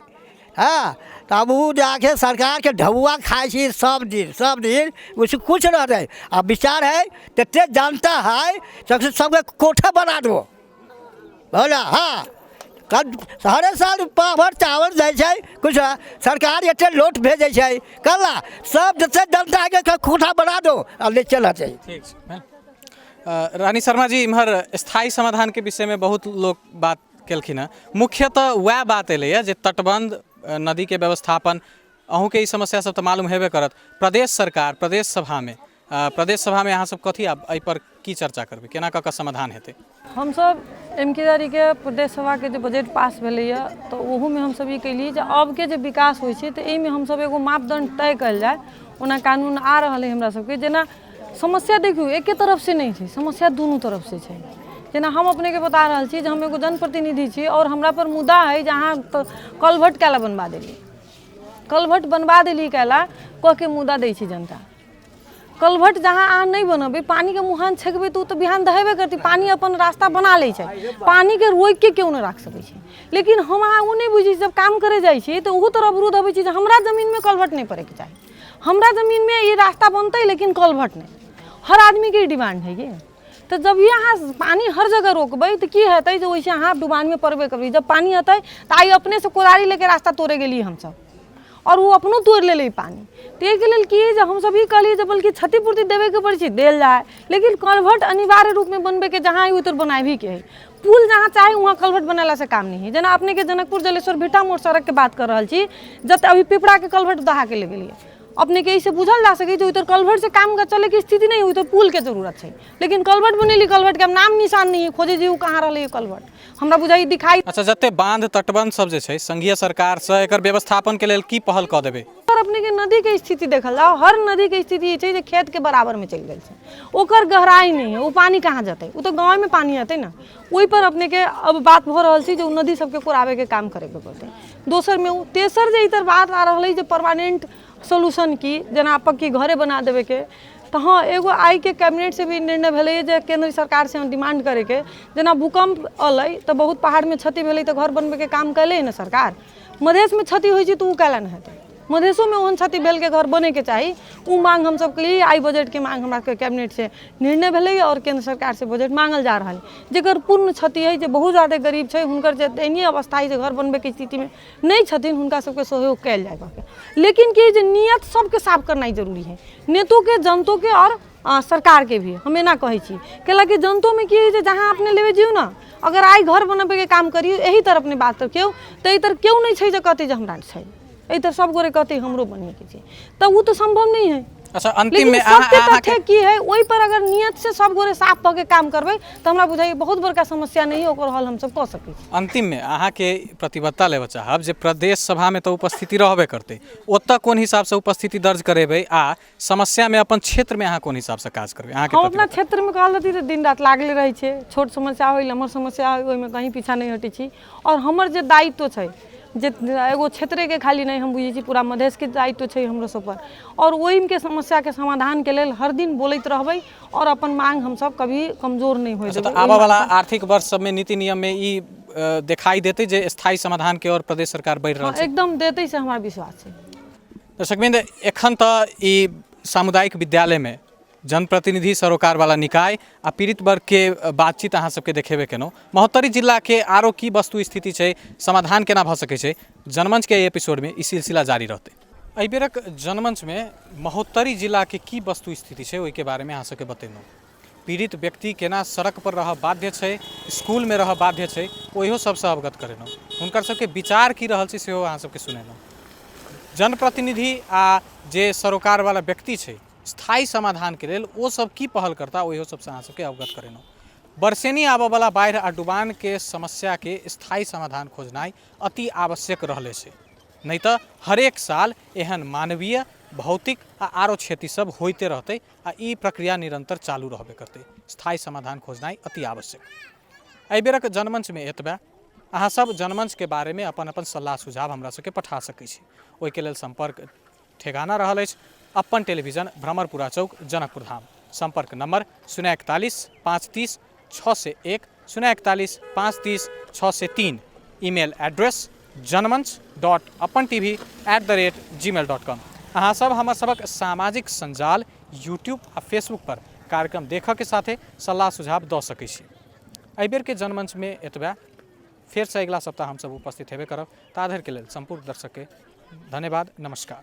हाँ, तऽ अब ओ जाके सरकारके ढौआ खाइ छी सब दिन, सब दिन उसे कुछ रहतै। आ विचार है तते जनता है सबसे सबके कोठा बना दो बोला। हाँ, हर साल पावर चावल दै छै, कुछ सरकार एते लोट भेजै छै कला, सब जते जनता के कोठा बना दो आ ले चल छै। ठीक छै। रानी शर्मा जी, इम्हर स्थायी समाधान के विषय में बहुत लोग बात केलखिन हँ। मुख्यतः वएह बात एलैए जे तटबंध, नदी के व्यवस्थापन, अहूँके ई समस्या सब तऽ मालूम हेबे करत। प्रदेश सरकार, प्रदेश सभा में अहाँ सब कथी आब एहि पर की चर्चा करबै, केना कऽ कऽ समाधान हेतै? हमसब एमकेदारी के प्रदेश सभा के जे बजट पास भेलैए तऽ ओहूमे हमसब ई केलियै जे अबके जे विकास होइ छै तऽ एहिमे हमसब एगो मापदंड तय कयल जाय। ओना कानून आ रहल है हमरा सबके, जेना समस्या देखियौ एके तरफ से नहि छै, समस्या दुनू तरफ से छै। जेना हम अपनेके बता रहल छी जे हम एगो जनप्रतिनिधि छी और हमरा पर मुद्दा है जे अहाँ कलभट कैला बनवा देली, कलभट बनवा देली कैला कह के मुद्दा दै छै जनता। कलभट जहाँ अहाँ नहि बनबै, पानीके मुहान छेकबै तऽ ओ तऽ बिहान दहेबे करतै, पानी अपन रास्ता बना लै छै, पानीके रोकिके केओ नहि राखि सकै छै। लेकिन हम अहाँ ओ नहि बुझै छी, जब काम करे जाइ छी तऽ ओहू तरह अवरोध अबै छै जे हमरा जमीनमे कलभट नहि पड़ैके चाही, हमरा जमीनमे ई रास्ता बनतै लेकिन कलभट नहि, हर आदमीके डिमांड है ये। तऽ जब ये अहाँ पानी हर जगह रोकबै तऽ की हेतै जे ओहिसँ अहाँ डुबानमे पड़बे करबै। जब पानी हेतै तऽ आइ अपनेसँ कोदारी लेके रास्ता तोड़े गेलियै हमसब और ओ अपनो तोड़ि लेलै पानी। तऽ एहिके लेल की जे हमसब ई कहलियै जे बल्कि क्षतिपूर्ति देबेके पड़ै छै देल जाय, लेकिन कलभट अनिवार्य रूपमे बनबैके जहाँ ओहि तर बनाबीके है। पुल जहाँ चाही वहाँ कलभट बनेलासँ काम नहि है। जेना अपनेके जनकपुर जलेश्वर भिट्टा मोड़ सड़कके बात कर रहल छी, जतऽ अभी पिपराके कलभट दहाके ले गेलियै, अपनेके एहिसँ बुझल जा सकै छै ओहि तर कलभटसँ काम चलैके स्थिति नहि, ओहि तर पुलके जरूरत छै। लेकिन कलभट बनेली, कलभटके नाम निशान नहि है, खोजै छी ओ कहाँ रहलै कलभट, हमरा बुझाइ दिखाई। अच्छा, जते बांध तटबंध सब जे छै संघीय सरकार से एकर व्यवस्थापन के लेल की पहल कऽ देबै? और अपने के नदी के स्थिति देखल जाओ, हर नदी के स्थिति छै जे खेत के बराबर में चलि गेल छै, ओकर गहराई नहीं है, ओ पानी कहाँ जेतै, ओ तऽ गाँव में पानी एतै ने। ओहि पर अपने के अब बात भऽ रहल छै जे ओ नदी सबके कोराबे के काम करे के पड़तै। दोसर में ओ तेसर जे इधर बात आ रहल है जे परमानेंट सोल्यूशन की, जेना पक्की घरे बना देवे के, तऽ हँ एगो आइके कैबिनेट से भी निर्णय भेलै जे केंद्र सरकार से हम डिमांड करैके, जेना भूकम्प अलै तऽ बहुत पहाड़मे क्षति भेलै तऽ घर बनबैके काम कैले ने सरकार, मधेशमे क्षति होइ छै तऽ ओ कैला नहि हेतै, मधेशोमे ओहन क्षति भेलके घर बनैके चाही, ओ मांग हमसब केलियै। आइ बजटके मांग हमरा सबके कैबिनेट से निर्णय भेलै और केंद्र सरकार से बजट मांगल जा रहल है, जेकर पूर्ण क्षति है, जे बहुत ज्यादा गरीब छै, हुनकर जे दयनीय अवस्था है, जे घर बनबैके स्थितिमे नहि छथिन, हुनका सबके सहयोग कयल जाय कहके। लेकिन की जे नियत सबके साफ करनाइ जरूरी है, नेतोके, जनतोके और सरकारके भी। हम एना कहै छी कैलाकि जनतोमे की है जे जहाँ अपने लेबै जियौ ने, अगर आइ घर बनबैके काम करियौ, एहि तरफ अपने बात रखियौ तऽ एहि तरफ केओ नहि छै जे कहतै जे हमरा छै, एहि तरफ सब गोरे कहतै हमरो बनैके छै, तऽ ओ तऽ सम्भव नहि है। अच्छा, अंतिम लेकिन में अहाँ- सत्य अहाँके- तथ्य की है, ओहि पर अगर नियत से सब गोरे साफ कऽ के काम करबै तऽ हमरा बुझाइए बहुत बड़का समस्या नहि है, ओकर हल हमसब कऽ सकै छी। अंतिम में अहाँके प्रतिबद्धता लेबऽ चाहब जे प्रदेश सभामे तऽ उपस्थिति रहबे करतै, ओतऽ कोन हिसाबसँ उपस्थिति दर्ज करेबै आ समस्यामे अपन क्षेत्रमे अहाँ कोन हिसाबसँ काज करबै? अहाँके हम अपना क्षेत्रमे कहल रहती तऽ दिन राति लागले रहै छियै। छोट समस्या होइ, लम्हर समस्या होइ, ओहिमे कहीं पीछा नहि हटै छी। आओर हमर जे दायित्व छै, जे एगो क्षेत्रेके खाली नहि हम बुझै छी, पूरा मधेशके दायित्व छै हमरो सब पर, आओर ओहिके समस्याके समाधानके लेल हर दिन बोलैत रहबै आओर अपन मांग हमसब कभी कमजोर नहि होइ अच्छा, देबै। तऽ आबऽ वाला आर्थिक वर्ष सबमे नीति नियममे ई देखाई देतै जे स्थायी समाधानके ओर प्रदेश सरकार बढ़ि रहल छै? एकदम देतै, से हमरा विश्वास छै। दर्शकवृंद, एखन तऽ ई सामुदायिक विद्यालयमे जनप्रतिनिधि, सरोकारवाला निकाय आ पीड़ित वर्गके बातचीत अहाँ सबके देखेबे केलहुँ। महोत्तरी जिलाके आरो की वस्तु स्थिति छै, समाधान केना भऽ सकै छै, जनमंचके एहि एपिसोडमे ई सिलसिला जारी रहतै। एहि बेरक जनमंचमे महोत्तरी जिलाके की वस्तु स्थिति छै ओहिके बारेमे अहाँ सबके बतेलहुँ। पीड़ित व्यक्ति केना सड़क पर रहऽ बाध्य छै, स्कूलमे रहऽ बाध्य छै, ओहियो सबसँ अवगत करेलहुँ। हुनकर सबके विचार की रहल छै सेहो अहाँ सबके सुनेलहुँ। जनप्रतिनिधि आ जे सरोकारवाला व्यक्ति छै, स्थायी समाधानके लेल ओ सब की पहल करता, ओहियो सबसँ अहाँ सबके अवगत करेलहुँ। बरसेनी आबऽवला बाढ़ि आ डुबानके समस्याके स्थायी समाधान खोजनाइ अति आवश्यक रहले छै, नहि तऽ हरेक साल एहन मानवीय, भौतिक आ आरो क्षति सब होइते रहतै आ ई प्रक्रिया निरन्तर चालू रहबे करतै। स्थायी समाधान खोजनाइ अति आवश्यक। एहि बेरक जनमंचमे एतबे। अहाँ सब जनमंचके बारेमे अपन अपन सल्लाह सुझाव हमरा सबके पठा सकै छी। ओहिके लेल सम्पर्क ठेगाना रहल अछि अपन टेलीविजन, भ्रमरपुरा चौक, जनकपुर धाम। सम्पर्क नम्बर 041 530 601, 041 530 603। Email address janmanch.apantv@gmail.com। अहाँ सब हमर सबक सामाजिक सञ्जाल यूट्यूब आ फेसबुक पर कार्यक्रम देखऽके साथे सल्लाह सुझाव दऽ सकै छी। एहि बेरके जनमंचमे एतबे। फेरसँ अगिला सप्ताह हमसब उपस्थित हेबे करब। ता धरिके लेल सम्पूर्ण दर्शकके धन्यवाद, नमस्कार।